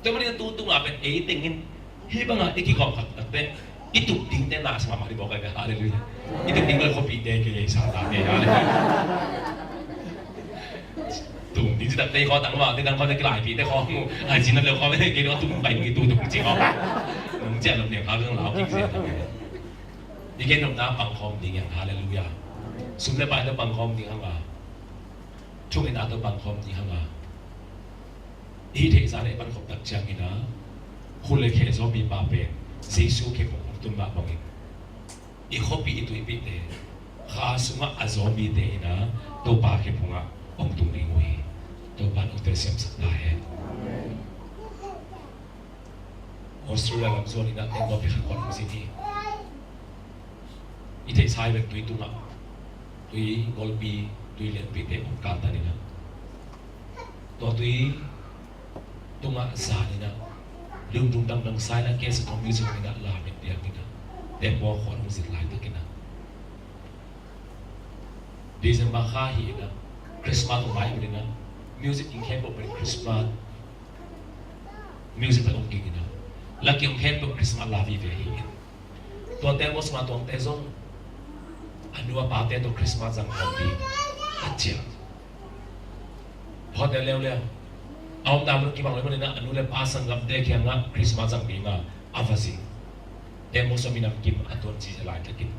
Tua manin a tu tunga pen ei tengin hih banga i kigawm khat takte i tup dingte na sa mahmah hi bawk ai ve. Halleluiah. I tup ding lo i khuapite kei ei sa ta kei. Halleluiah. Tum ding ci takte i khaw tang ma ding tang khaw te kilaipite khaw mu ai cin na leu khaw me kei lo tum pai ngi tu tum ci khaw. Nung cian lo ne khaw zong lau ding ci ta kei. I gen nopna pangkhawm ding hiang. Halleluiah. Sum le pai tawh pangkhawm ding hang a, thungetna tawh pangkhawm ding hang a, i hih theihsa le i pankhop tak ciangin a, khut le khe zawmipa pen Jesu khe phung hong tun mah bangin i khuapi i tuipite kha sungah a zawmite in a Topa khe phungah hong tung ding uh hi. Topa in hong telsiamsak ta hen. Australia lam zuan in a tengbaw pi khat kawt hong zin hi. I theihsa hi bek tui tungah tui golpi tui lianpite hong kaltan in a tua tui tungah zan in a lungdung dangdang sa in a kesa thong music in a lamin diak in a tengbaw khuan hong zin laitakin a December kha hi in a Christmas hong mai un in a music in khempeuh pen Christmas music pen hong ging in a laki hong khempeuh Christmas la vive hi in. Tua tengbaw sungah tuangte zong a nu a pate tawh Christmas zang khawm ding a ciah. Hotel leuleu a om dan kibang leh manin a nu le pa sanggamte kiangah Christmas zang dingah a va zin. Tengbaw sung minam kim a tuan ci laitakin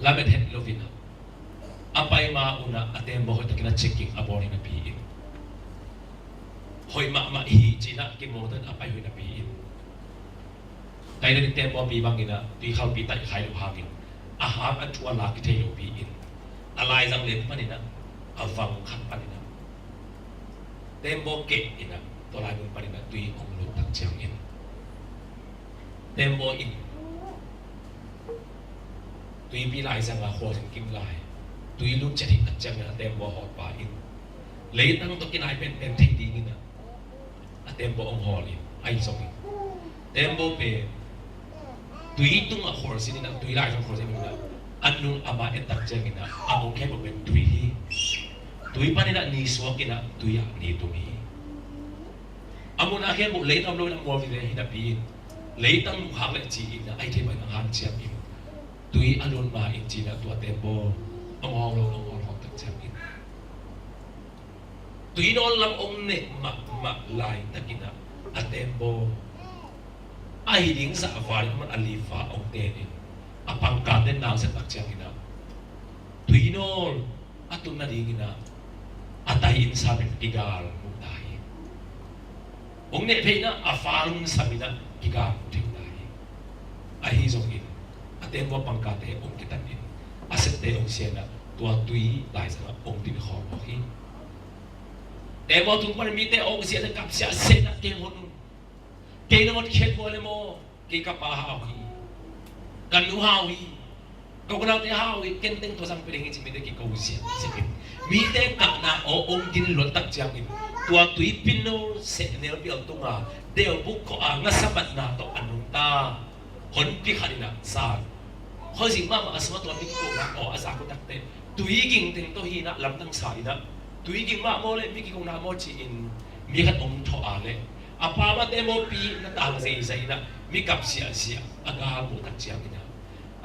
lamet het loin a pai ma un a tengbaw hoihtakin a checking a bawl hi napi in hoih mahmah hi ci-in a kimawltakin a pai hoih napi in Taina ding tengbaw pi bangin a tui khalpi taih khai loh hangin a hang a thu a la kithei lopi in a laizang lian panin a a vang khat panin a tengbaw keh in a tua laimun panin a tui hong lut tak ciangin tengbaw in tuipi laizang a khualzin kim lai tui lut ciat hi tak ciangin a tengbaw hawlpa in leitang tawh kinai penpen thei dingin a a tengbaw hong hawl in a hi zongin tengbaw pen tui tungah khualzin in a tui laizang khualzin in a a nung a ma et tak ciangin a a hong khempeuh pen tui hi. Tui panin a ni suak in a tui ah ni tum hi. A mun a khempeuh leitang om lo in a mual vive hi napi in leitang mukhak leh ci in a a hi thei pai nang hanciam in tui a lut ma in ci in a tua tengbaw hong hawl lo hong hawl hawl tak ciangin tui nawn lam hong neh mahmah laitakin a a tengbaw Ahi ding zah val in a lifa hong ten in, a pangkate nang sep tak ciangin ah, tui nawl a tun nadingin ah, a tai inn sam in kigal mu ta hi. Hong neh phei in ah, a fal hong sam in ah kigal mu thei ta hi. Ahi zongin a tembaw pangkate hong kitan in, a septe hong sia in ah, tua tui laizang ah hong din khawm mawk hi. Tembaw tung pan mite hong sia in ah, kap siahsiah in ah, kei hon un. Kei na hotkhiat uh leh maw, kei ka pa hau hi, ka nu hau hi, ka unaute hau hi, ken teng tua zang pia ding hi ci mite kiko ziahziah in, mite kahna aw hong din luat tak ciangin, tua tuipi nawl sehnel bial tunga, deubuk khawh a ngasa matna tawh a nungta honpi khat in ah zan, khuazing mahmah a sung a tua mi kikona aw a zak uh takteh, tui ging teng tawh hi in ah lamdang sa in ah, tui ging mah maw leh mi kikona maw ci-in mi khat hong thawh a leh, a pa mah tembaw pi na tang zeizai in ah, mi kap siahsiah a gal mu tak ciangin ah,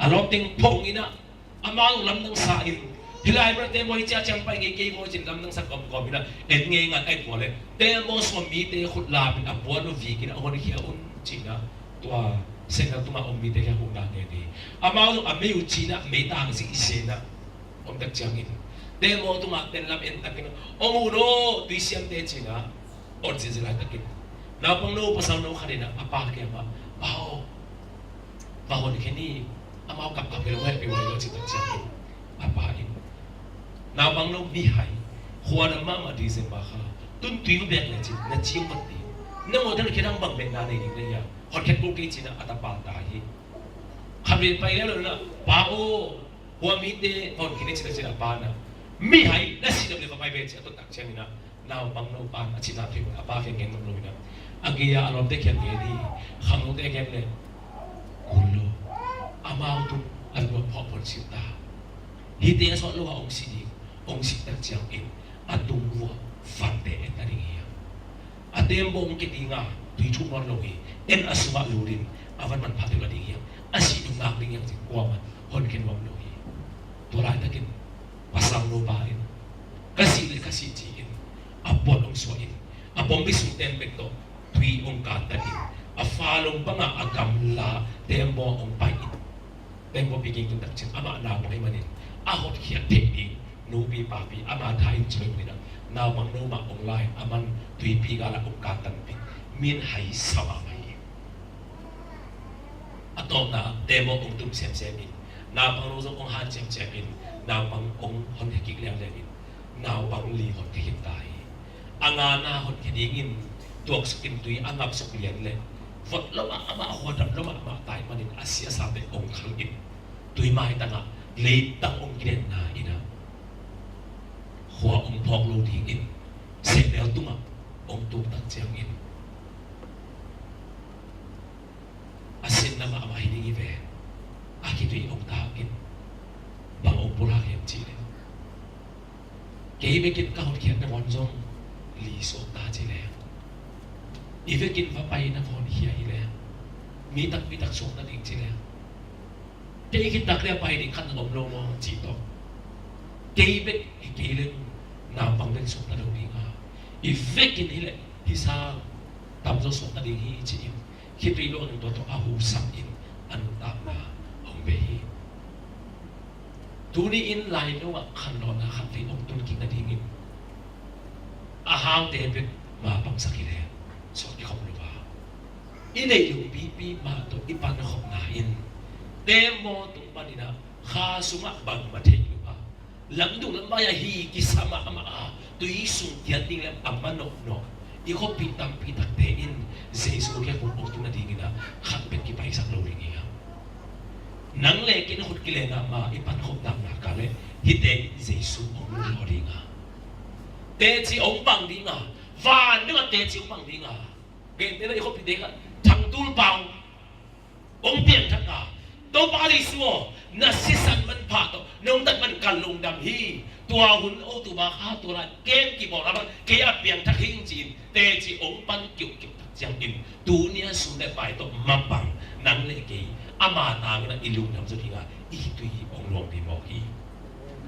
a lawm teng phong in ah, amau lamdang sa in, hih lai mah tembaw hi ciah ciang pai ngei kei maw ci-in lamdang sa kawmkawm in ah, en ngei ngat aih pua leh tembaw sung a mite khut lam in a puan uh vik in ah, honkhia un ci-in ah, tua sehnel tungah om mite kiang huhna ngen hi. Amau zong a mei uh ci-in ah mei tang zihziah in ah om tak ciangin, tembaw tungah pen lam en takin, "Om un aw, tuisiamte," ci-in ah ot zihziah laitakin, naupangno, pasalno khat in ah a pa kiangah, "Pa aw, va honkhia ni, amau kapkap hi lo, hehpih uh hi lo," ci tak ciangin, a pa in, "Naupangno, mihai, khuadam mahmah December kha, tun tui va beek lecin na ci hong vat ding, nang aw, teng khedang bang beekna nei ding na hia? Hotkhiat kul kei," ci-in ah a tapa tai hi. Khatvei pai lel lo in ah, "Pa aw, hua mite va honkhia ni," ci tak ciangin a pa in ah, "Mihai, na si lo leh va pai ve," ci-in a tot tak ciangin ah, naupangno pan a cihna thei un a pa kiang gen ngam lo in ah, a gei-a a lawmte kiang gen hi. Khangnote gen leh, "Kul lo, amau tung a luat phawkphawk sim ta. Hihte a sawt lo a hong si ding, hong si tak ciangin a tung uh a vante en ta ding hi hang. A tembaw hong kia ding a, tui thuk nawn lo hi. En a sungah lut in, a van manpha deuh la ding hi hang. A sih nungak ding hi hang," ci-in kuamah honkhia nuam lo hi. Tua laitakin pasalno pa in, "Ka sih leh ka sih," ci-in a puan hong suah in, a pawng bi sung ten bek tawh tui hong kantan in, a fal hong pang a, a gamla tembaw hong pai in, tembaw pi ging tun tak ciang amah naupang ahih manin a hotkhiat theih ding nupi papi ama tha in ci lo in ah, naupangno mah hong la in, aman tuipi gal ah hong kantan pih, min hai sa mahmah hi. A tawpna tembaw hong tum semsem in, naupangno zong hong han semsem in, naupang hong honkhia kik lianglian in, naupang li honkhia khin ta hi. A ngana honkhia dingin tuaksuk in tui a ngapsuk lian leh, vot lo mahmah, khuadam lo mahmah ta ahih manin a siasate hong khang in, tui maitang ah leitang hong kinenna in ah, khua hong phawk lo dingin sehnel tungah hong tuk tak ciangin, a sinna mahmah hi ding hi ve. A khitui hong tak in, bang hong pulak hiam cih leh, "Kei bekin ka hotkhiat nangawn zong li suak ta," ci leh, "I vekin va pai na va honkhia hi leh, mi takpi tak suak na ding," ci leh, "Kei khit tak leh a pai ding khat na om lo maw?" ci tawh, "Kei bek hi kei leng naupang bek suak na lo ding a, i vekin hi leh hih sang tamzaw suak na ding hi," ci-in, khitui luang in tua tawh a husam in a nuntakna hong bei hi. Tuni in Lailo ah khanlawhna khatvei hong tun kik nadingin, a haute bek mapangsak hi leh sawt kikhop lo a, i neih loh pipi mah tawh i pankhopna in tembaw tung panin ah kha sungah bangmah theih lo a, lamdung lamvai ah hi kisa mahmah a, tui sung kiat ding leh a manawhnawh i khuapi tampi takte in Jesu kiang hong tung nadingin ah khat bek kipaisak lo ding hi hang. Nang le kei na khut kilena mah i pankhop naknak ah leh hihte in Jesu hong lungdaw ding a, teci hong pang ding a, van deuh ah teci hong pang ding a, gentehna i khuapite kha thangtul pau hong piangthak a, "Topa Jesu aw, na sisan manpha tawh nong dat man ka lungdam hi. Tua hun October kha tua lai kem kibawl a bang kei a piangthak hi ing," ci-in teci hong pan kiuhkiuh tak ciangin, tuni a sum le pai tawh mapang nang le kei ama tangin ah i lungdam zaw ding a, i khitui hong luang ding mawk hi.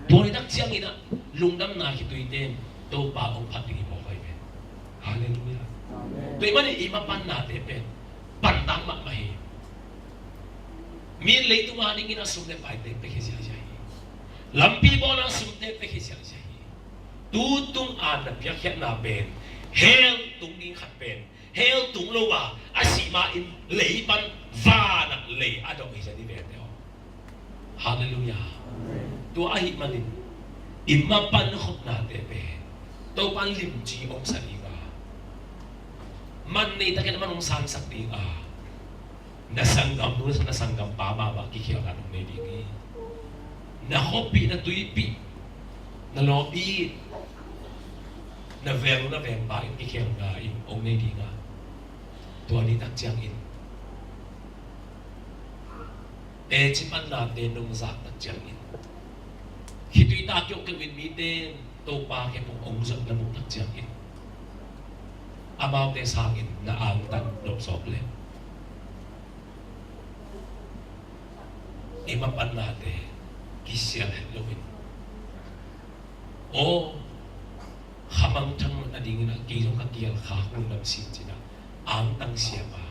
Tua ni tak ciangin ah lungdamna khituite in Topa hong phat ding hi mawk hi ve. Halleluiah. Amen. Tua ahih manin i mapannate pen pantak mahmah hi. Mi in leitung a dingin a sum le paite pia khia ziahziah hi. Lampi bawlna sumte pia khia ziahziah hi. Tu tung a na piakkhiatna pen hell tung ding khat pen, hell tung lo a, a sih ma-in lei pan vanah lei a dong hi zen i vete aw. Halleluiah. Tua ahih manin i mapan khopnate pen Topa limci hong sa ding a, man nei takin a man hong sansak ding a, na sanggamnu, na sanggampa mahmah kikhialna hong nei ding hi. Na khuapih, na tuipih, na lawm it, na veng, na vengpa in kikhialna in hong nei ding a, tua ni tak ciangin teci pannate nong zak tak ciangin, khitui ta kiokeu in mite Topa khempeuh hong zot na muh tak ciangin, amaute sangin na angtang nopsawp le i mapannate kisial het loin, aw, khamangthang nadingin ah kei zong ka kial khak lungdam sin cin ah, angtang siam a,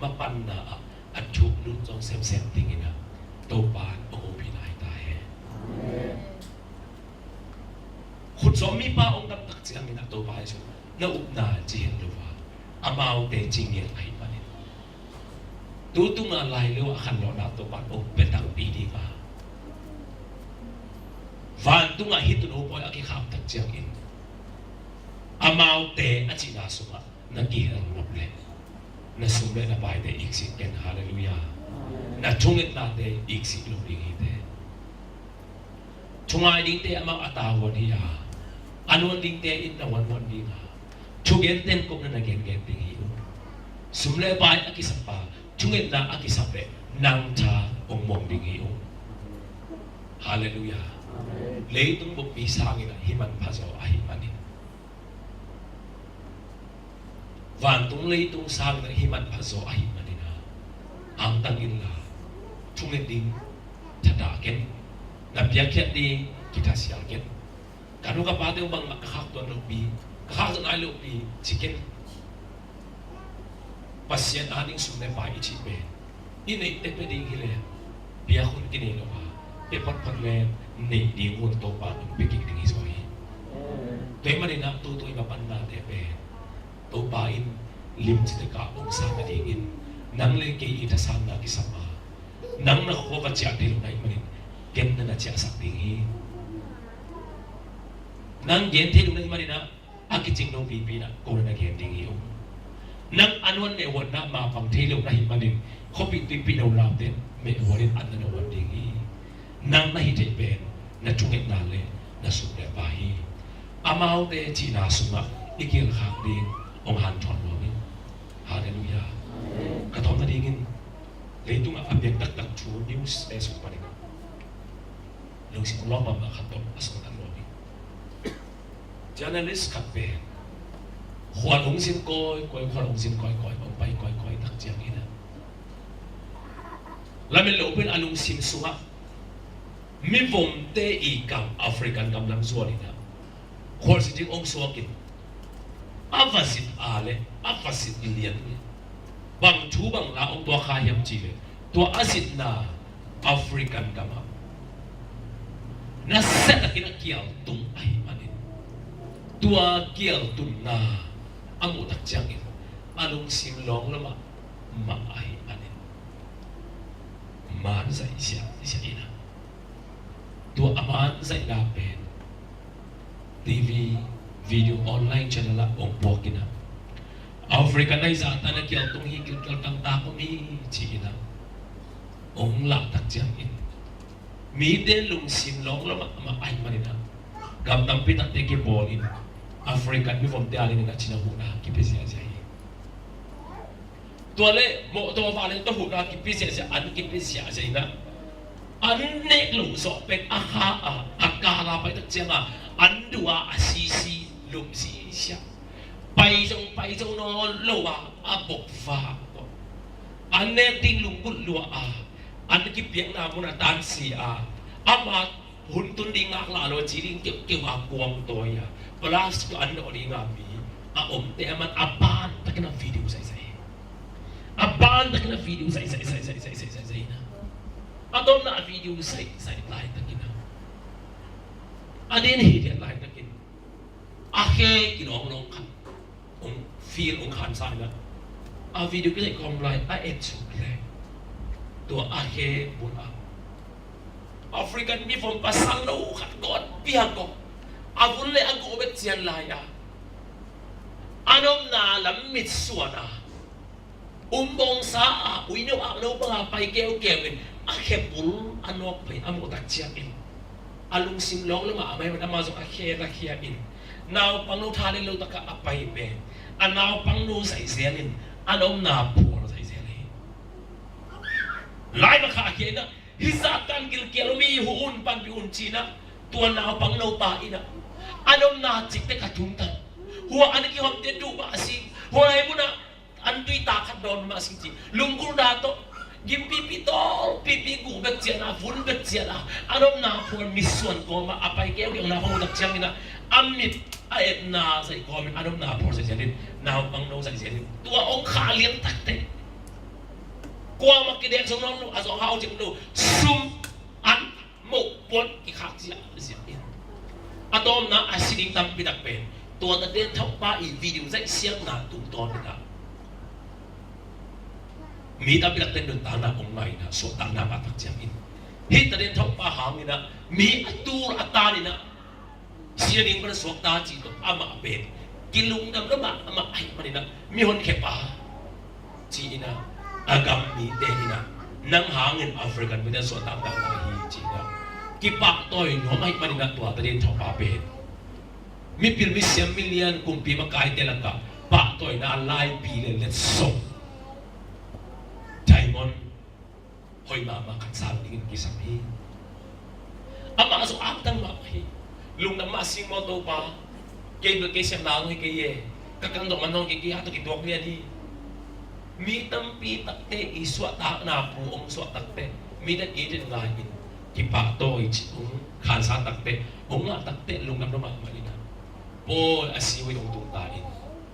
mapanna ah a thuk lut zong semsem dingin ah Topa in hong hopihna hi ta hen. Khut sawm mipa hong dam tak ciangin ah Topa Jesu na upna ci hen lo a, amaute ci ngiat ahih manin, tu tunga lai lo a khanlawhna Topa in hong pia tangpi ding a, vantungah hih tun hopawi a kikhap tak ciangin amaute a cihna sungah na kihel nop leh na sum le na paite iksik ken. Halleluiah. Na thungetnate iksik lo ding hi te. Thungai dingte amau a tavuan hi a, a nuan dingte in na vuanvuan ding a, thugente in kong na na gengen ding hi uh. Sum le pai a kisap a, thungetna a kisap leh nang tha hong muang ding hi uh. Halleluiah. Leitung buppi sangin ah hih manpha zaw ahih manin, vantung leitung sangin ah hih manpha zaw ahih manin ah, angtang inla, thunget ding thadah ken, na piakkhiat ding kithasial ken. Ka nu ka pate uh bangmah ka khak tuan lopi, ka khak zong nai lopi ci ken. Pasian a ding sum le pai i cih pen i neih tektek ding hi leh, biak hun kinei lo a, pia photphot leh neih ding hun Topa in hong pia kik ding hi zaw hi. Tua ahih manin ah tutung i mapannate pen Topa in limci tek a hong sa nadingin, nang le kei i thasanna kisam a, nang na khua va ciah thei lo na hih manin ken na na ciahsak ding hi. Nang gen thei lo na hih manin ah a kicing lo pipi in ah ko na na gen ding hi uh. Nang a nuan mehhuanna mapang thei lo na hih manin khuapih tuipih no laute mehhuan in an na na huan ding hi. Nang na hih theih pen na thungetna le na sum le pai hi. Amaute cihna sungah i kilkhak ding hong hanthawn nuam in. Halleluiah. Ka thawm nadingin, leitungah a piang taktak thu news te sung panin ah lungsim lawpam a khat tawh a sungtak nuam in. Journalist khat pen khual hong zin kawikawi, khual hong zin kawikawi, hong pai kawikawi tak ciangin ah, lamet lo pen a lungsim sungah mivomte i gam African gam lam zual in ah, khualzin ding hong suak in, a va zin a le a va zin lian le bang thu bang la hong tuak kha hiam cih leh, tua a zinna African gam ah nasia takin a kial tung ahih manin, tua kial tunna a muh tak ciangin a lungsim lawng lo mahmah ahih manin, man zaih ziahziah in ah, tua a man zaihna pen TV, video, online channel ah hong puak in ah, Africa na i zahtan a kial tung hi, kilkial tangtak om hi ci in ah hong lah tak ciangin, mite lungsim lawng lo mahmah ahih manin ah, gam tampi takte kibawl in African mivomte a dingin ah cina huhna kipia ziahziah hi. Tua le mawtaw vale tua huhna kipia ziahziah, an kipia ziahziah in ah, an nek loh zawh pen a kha a, a kal a pai tak ciang a, an duh a, a sisi lum ziahziah. Pai zong pai zo nawn lo a, a bok va, an nek ding lunggulh lua a, an kipiakna mun a tansi a, ama hun tun ding ngaklah lo a, ci ding keuhkeuh a kuang tawi a, plastic tawh an nawh ding a mi a omte a man a ban takin a video zaihzaih hi. A ban takin a video zai zai zai zai zai zai zai zai na. A tawpna a video zai zai lai takin a, a den hi dia lai takin a khe kilawng lawng khat hong feel hong khansa in a, a video kizai kawm lai a et suk le tua a khe bul a African miphawm pasal no khat gawt piak kawm a vun le a guh bek cian lai a, a nopna lam mitsuan a umbawngsa a uino a no banga pai keukeu in a khe bul a nawk pai a muhtak ciangin a lungsim lawng lama a maiman ama zong a khe lakhia in naupang no tha le lo taka a pai pen a naupang no zai zel in a nopna phual zai zel hi. Lai makha a khia in a hi Satan gilkial mi hu un panpi un ci in a tua naupang no pa in a a nopna cikte ka thum tan hua an kihawmte duh mah a si hua lai mun a an tui ta khat dawn mah a sing ci lunggulh da tawh gim pipi tawl pipi guh bek cian a vun bek cian a a nopna phual mitsuan kawm a a pai keukeu na hong tak ciangin a a mit a etna zai kawmin a nopna phual zai zianin naupang no zai zianin tua hong kha lian takte kuamah kidek zong nawn lo a zong hau cik lo sum an moh puan kikhak ziahziah in a tawpna a si ding tampi tak pen tua ta den thauhpa i video zaih siamna tungtawn in a mi tampi tak ten nuntakna hong ngai in a suahtakna mah tak ciangin hih ta den thauhpa hangin a mi a tul a tan in a si a ding pan suakta ci tawh amah pen kilungdam lo mah amah ahi manin a mi honkhepa ci in a a gam mite in a nang hangin African mite suahtakna hi ci in a kipahtawi nuam ahi manin a tua ta den thauhpa pen mipil misiam milian kumpi makaite lakah pahtawina laipi le letsong diamond hoi mahmah khat sang dingin kisam hi. Amah zong angtang mah hi. Lungdam mah sing maw Topa. Kei bel kei siam nang hi kei e. Ka kan zong man hong kei kei a tawh kituak lian hi. Mi tampi takte i suahtakna pu hong suahtakte mi tak i den ngai in kipahtawi ci hong khansa takte hong ngah takte lungdam lo mahmah in a pawi a si uh hong tung ta in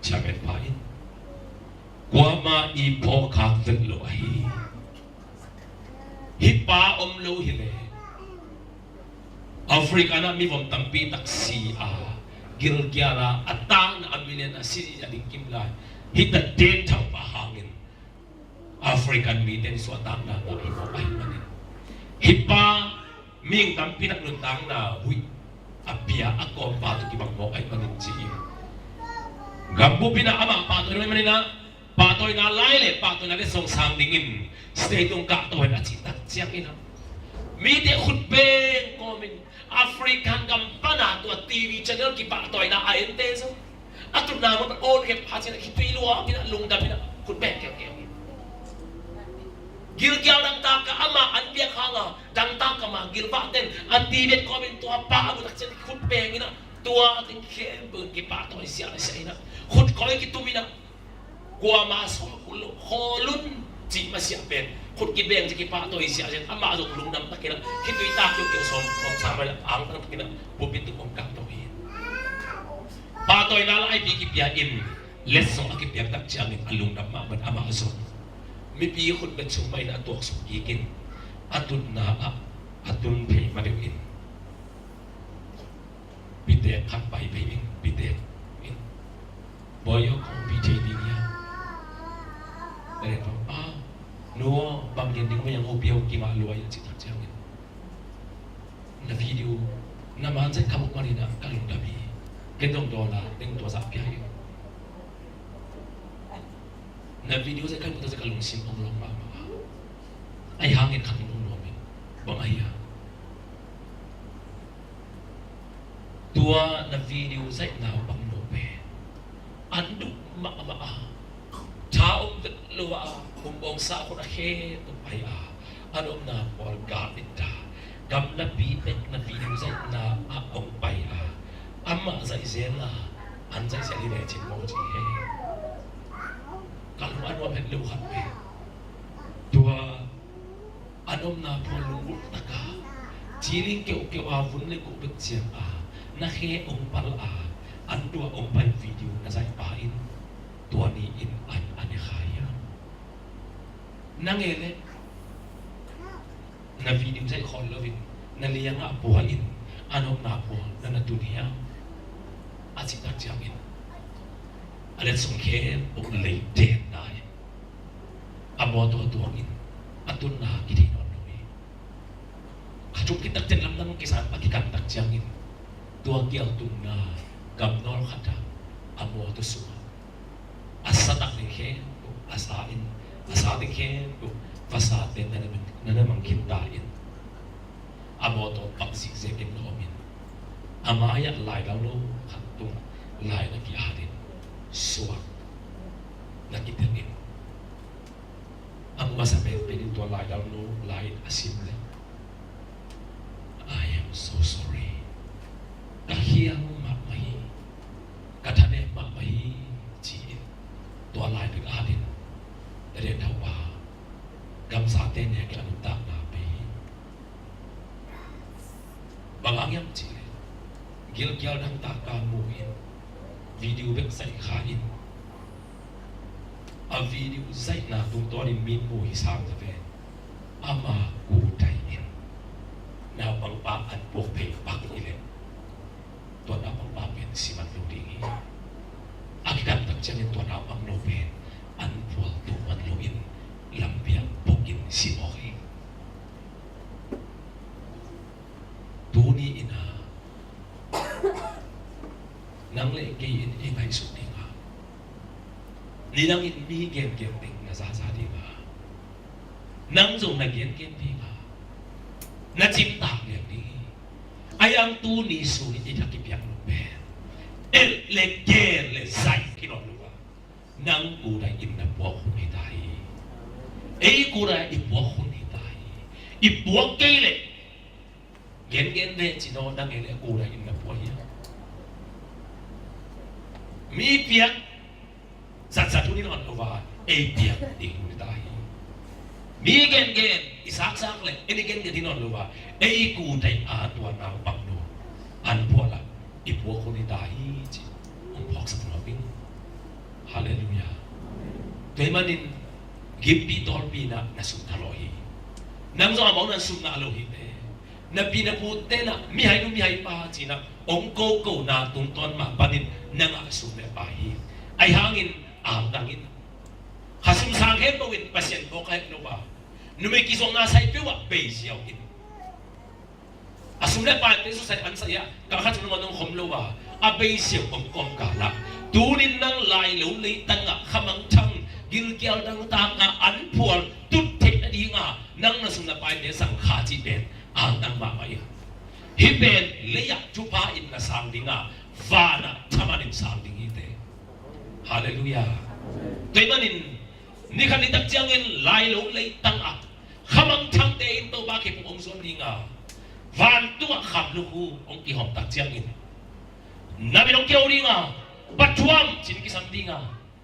chairman pa in kuamah i phawkhak vet lo ahi. Hih pa om lo hileh Africa na mivom tampi tak si a gilkial a a tangna a milian a si a ding kim lai hih ta den thauhpa hangin African mite suahtakna ngah hi mawk ahi manin hih pa mihing tampi nak nuntakna huih a pia a kawmpa tawh kibang mawk ahi manin ci hi. Gambup in a amah pahtawina ahi manin a pahtawina lai le pahtawina le song sang dingin state tung kahtaw in a cih tak ciangin a mite khut beng kawmin African gam pana tua T V channel kipahtawina a ente zong a tutna mun pan awn khep pha cin a khitui lua pina lungdam ina khut beng keukeu hi. Gilkial dangtak ka ama an biak hanga dangtak ka ma gilvah ten a ti bet kawmin tua pa a butak cin khut beng ina tua ting khempeuh kipahtawi siah siah ina khut koi kitum ina kuama sawm kul lo khawlun cih masiah pen khut kibeng cih kipahtawi siah siah amah zong lungdam takin a khitui tak kiukeu sawm kawm sa mai angtang takin a pulpit tung kawm kak taw hi. Pahtawina laipi kipia in letsong a kipiak tak ciangin a lungdam mahmah amah zong mipi khut bet sung mah in a tuaksuk kik in a tutna ah a tun phei ma deuh in pitek khat pai phei in pitek in bawi aw kong pi thei ding hiam? Pitek kong a nu aw bang gen ding mah hiam aw pi aw kingah luai a cih tak ciangin na video na man zet kha buk manin a ka lungdam hi. Ken dong dawl a teng tua zah pia hi. Na video zet kha buk ta zet ka lungsim om lawng mahmah a ai hangin khat in om nuam in bang ahi a tua na video zaihna bang no pen an duh mahmah a tha om vet lo a kumbawngsa khut a khe tuk pai a an omna pawl gal in ta gamlapi pek na video zaihna a ong pai a amah zaih zel a an zaih zel hi ve cin mawng ci he ka lung a nuam het lo khat ve tua an omna phual lungulh taka ciling keuhkeuh a vun le kuh bek ciang a na khe ong pal a an tua ong pai video na zaih pa in tua ni in an a ne kha hiam? Na ngei leh na video zaih khol loin na liangah pua in a nopna pua na na tun hiam? A cih tak ciangin a letsong khempeuh lei den na in a mawtaw tuangin a tunna kithei nawn lo hi. Kha thum khit tak ciang lamdang kisan a kikan tak ciangin tua kial tunna gamnawl khatah a mawtaw sungah a sa tak ding khempeuh, a sa in, a sa ding khempeuh vasate na na mang, na na mang khin ta in a mawtaw pak zikzek in na om in a mai-ah lai dau lo khat tungah lai na ki-at in suak na kitel in a mu a sa penpen in tua lai dau lo lai in a sim leh, "I am so sorry. Ka khial mahmah hi. Ka thanem mahmah hi," ci-in tua lai bek at in, "Dede Thapa, gamzate nek a nuntakna pei hi. Bang hang hiam cih leh gilkial dang taka mu in video bek zaih kha in a video zaihna tungtawnin mi mu hi sam ta pen ama kudai in naupangpa an puak phei pak hi leh tua naupangpa pen si man lo ding hi. A kikan tak ciangin tua naupang no pen an phual tuk man loin lampiak bukin si mawk hi." Tuni in a nang le kei in i ngaihsut ding a, nidangin mi gengen ding na zaza ding a, nang zong na gengen ding a, na cimtak liang ding hi. A yang tuni sungin i thak i piak lo pen el le gen le zaih kinawn lo a, nang kudai in na puak hun hi ta hi. Ei kudai i puak hun hi ta hi. I puak kei leh gengen ve ci naw, nang ei leh kudai in na puak hi a, mi piak zatzat hun hi nawn lo a, ei piak ding hun hi ta hi. Mi gengen i saksak leh ei gengen hi nawn lo a, ei kudai a tua naupang no an phual a i puak hun hi ta hi ci hong phawksak nuam ing. Halleluiah. Tua ahih manin gimpi tawlpi in na sum na lo hi. Nang zong a mawng na sum na lo hi te. Na pi na pute na mihai nu mihai pa ci-in hong koko na tungtawn mah panin na ngah sum le pai hi. Ahi hangin angdang in kha sum sang khempeuh in Pasian phawk a het lo a, numei kizuakna sai peuh ah bei ziau in. A sum le pai te su sai an sai ah kal khat sung nong khom lo a, a bei siau om kawm kal ah, tunin nang lai lo leitang ah khamangthang gilkial dangtak ah an phual tut theih nading a nang na sum na pai te sang kha cih pen angdang mahmah hi. Hih pen lei ah thupha in na sang ding a, van ah thaman in sang ding hi te. Halleluiah. Tua ahih manin ni khat ni tak ciangin lai lo leitang ah khamangthangte in Topa kiphum hong zuan ding a, vantung ah khamlukhu hong kihawm tak ciangin na min hong kiho ding a, pathuam ci-in kisam ding a,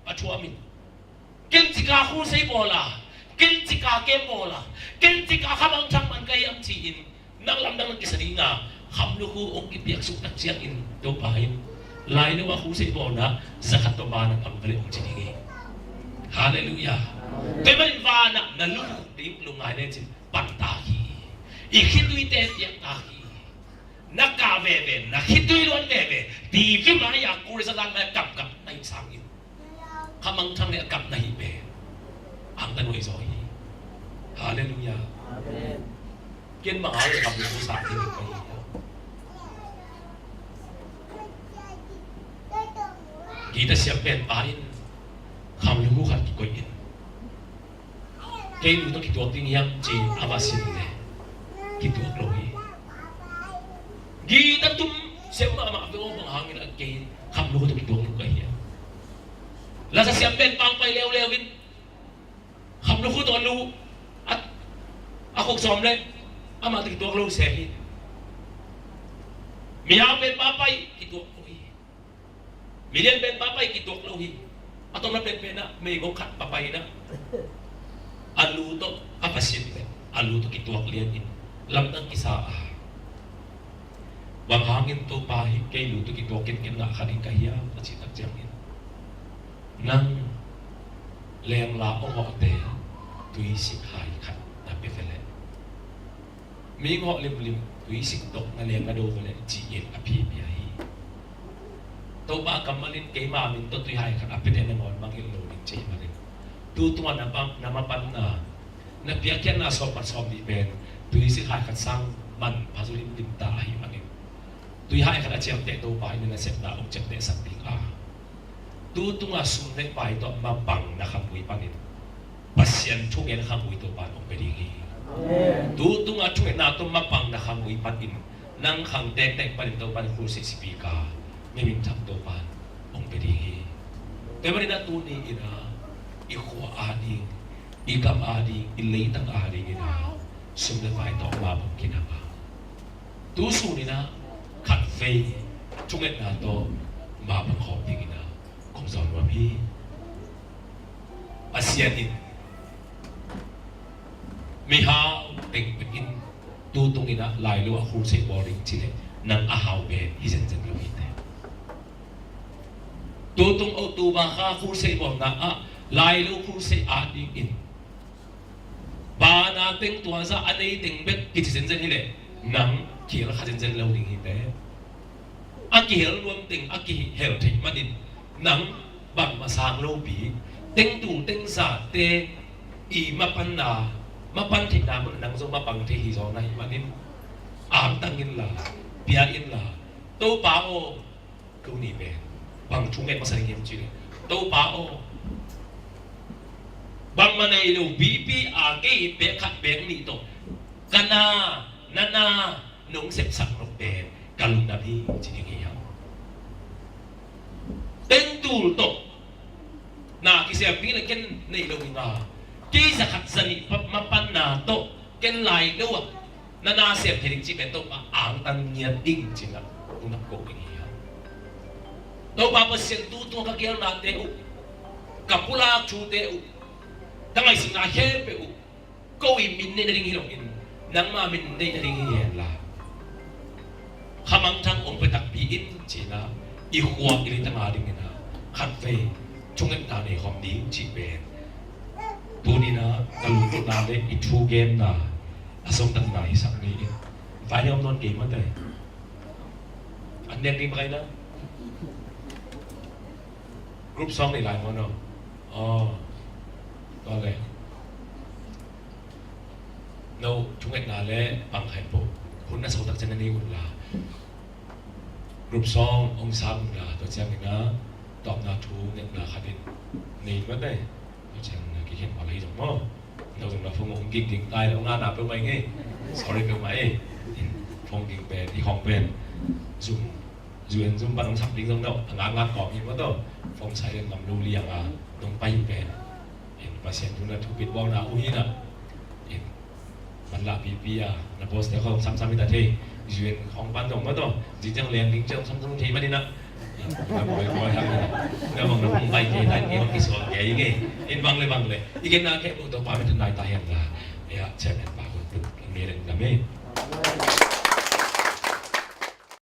pathuam in, "Ken cika khu sei bawl a, ken cika kem bawl a, ken cika khamangthang man ka hiam?" ci-in nang lamdang na kisa ding a, khamlukhu hong kipiak suk tak ciangin Topa in lai lo a khu sei bawlna zakhat tawh van ah pang veleh hong ci ding hi. Halleluiah. Tua ahih manin van ah na lukhu ding lungngai lecin pan ta hi. I khituite piak ta hi. Na kah veve, na khitui luan veve, TV mai-ah, Korea zalan mai-ah kapkap na hih sangin khamangthang le a kap na hih pen angtan huai zaw hi. Halleluiah. Amen. Ken bang hang le khamlukhu sang ding ka hi. Guitar siam pen pa in khamlukhu khat kikoih in, "Kei nu tawh kituak ding hiam?" ci-in a va sim leh kituak lo hi. Guitar tum siam mahmah ve aw, bang hangin a kei khamlukhu tawh kituak lo ka hiam? Lasa siam pen pang pai leuleu in khamlukhu tawh a nu a, a khuk sawm leh amah tawh kituak lo se hi. Mihau pen pa pai kituak lo hi. Milian pen pa pai kituak lo hi. A tawpna penpen ah meigong khat pa pai in ah a lu tawh a va sim leh a lu tawh kituak lian in lamdang kisa a, "Bang hangin Topa hih kei lu tawh kituak kenken ngah kha ding ka hiam?" a cih tak ciangin, "Nang lengla hong hawhte, tuisik hai khat na pia ve leh, mi ngawh limlim tuisik tawh na leng na do ve leh, ci-in a pia hi. Topa kammal in keima min tawh tuihai khat a piate nangawn mangngilh lo ding ci hi manin, tu tungah na mapanna, na piakkhiatna sawm khat sawm nih pen tuisik hai khat sang manpha zaw limlim ta ahih manin, tuihai khat a ciamteh Topa in na sepna hong ciamtehsak ding a, tu tungah sum le pai tawh mapang na khamui panin Pasian thungen khamui Topa in hong pia ding hi. Tu tungah thungetna tawh mapang na khamui panin nang khang tektek panin Topa in crusade speaker mi minthang Topa in hong pia ding hi. Tua manin a tuni in a, i khua ading, i gam ading, i leitang ading in a, sum le pai tawh mapang kinang a, tu sun in a khatvei thungetna tawh mapang khawm ding in a kong zawn nuam hi. Pasian in mihau teng pek in tu tung in a lailo a crusade bawl ding ci leh, nang a hau pen hi zenzen lo hi te. Tu tung October kha crusade bawlna ah lailo crusade ading in bana teng tuansa a nei teng bek kici zenzen hi leh, nang kihel kha zenzen lo ding hi te. A kihel nuam teng a kihel theih manin nang bangmah sang lopi, tengtul tengzate i mapanna, mapan theihna mun nang zong mapang thei hi zaw na hih manin, angtang inla, pia inla, Topa aw, tuni pen bang thu ngen masa ding hiam cih leh, Topa aw, bangmah nei lo pipi a kei pek khat pek nih tawh ka na, na na nong sepsak nop pen ka lungdam hi ci ding hi hang. Tengtul tawh na kisem ding le ken nei lo hi nga, kei za khat za nih mapanna tawh ken lailo ah na na sem thei ding cih pen Topa angtang ngiat ding ci-in ah lungdam ko ding hi hang. Topa Pasian, tu tungah ka geelnate uh, ka pulak thute uh, ka ngaihsutna khempeuh uh ko i min neih nading hi loin nangma min neih nading hi henla, khamangthang hong pia takpi in ci-in ah, i khua i leitang ading in ah khatvei thungetna nei khawm ding cih pen tuni-in ah ka lungkhamna le i thugenna a sawmtakna hisak ni in. Vai ding om nawn kei mate. An nek ding pakai na. Group song nei lai maw no? Aw. Tua le, no thungetna le pang khat po, hun na sawtak ciang na nei un la, group song hong sang un la, tua ciangin ah tawpna thu ngetna khat in nei mate. Tua ciangin ah kikhen pah lai zong maw? No zong na phone hong ging ging tai lo, ngana peuhmah ing ei. Sorry peuhmah ei. Phone ging pen, i khawng pen Zoom, U N Zoom pan hong sam ding zong no a ngakngak kawm hi maw tawh. Phone silent ngam lo liang a nong pai hi pen, in Pasian thu na thupit bawlna uh hi na. In manlah pipi a na boss te khawng samsam hi ta thei. U N khawng pan zong maw tawh, zing ciang leng ding ciang samsam thei manin ah, na bawi bawi hang na bang na hong pai kei ta, kei bang kisuang kei ing ei. In bang le bang le i genna khempeuh Topa min thanai ta hen la. Ei ah chairman pa hun put ing ei, lungdam ei.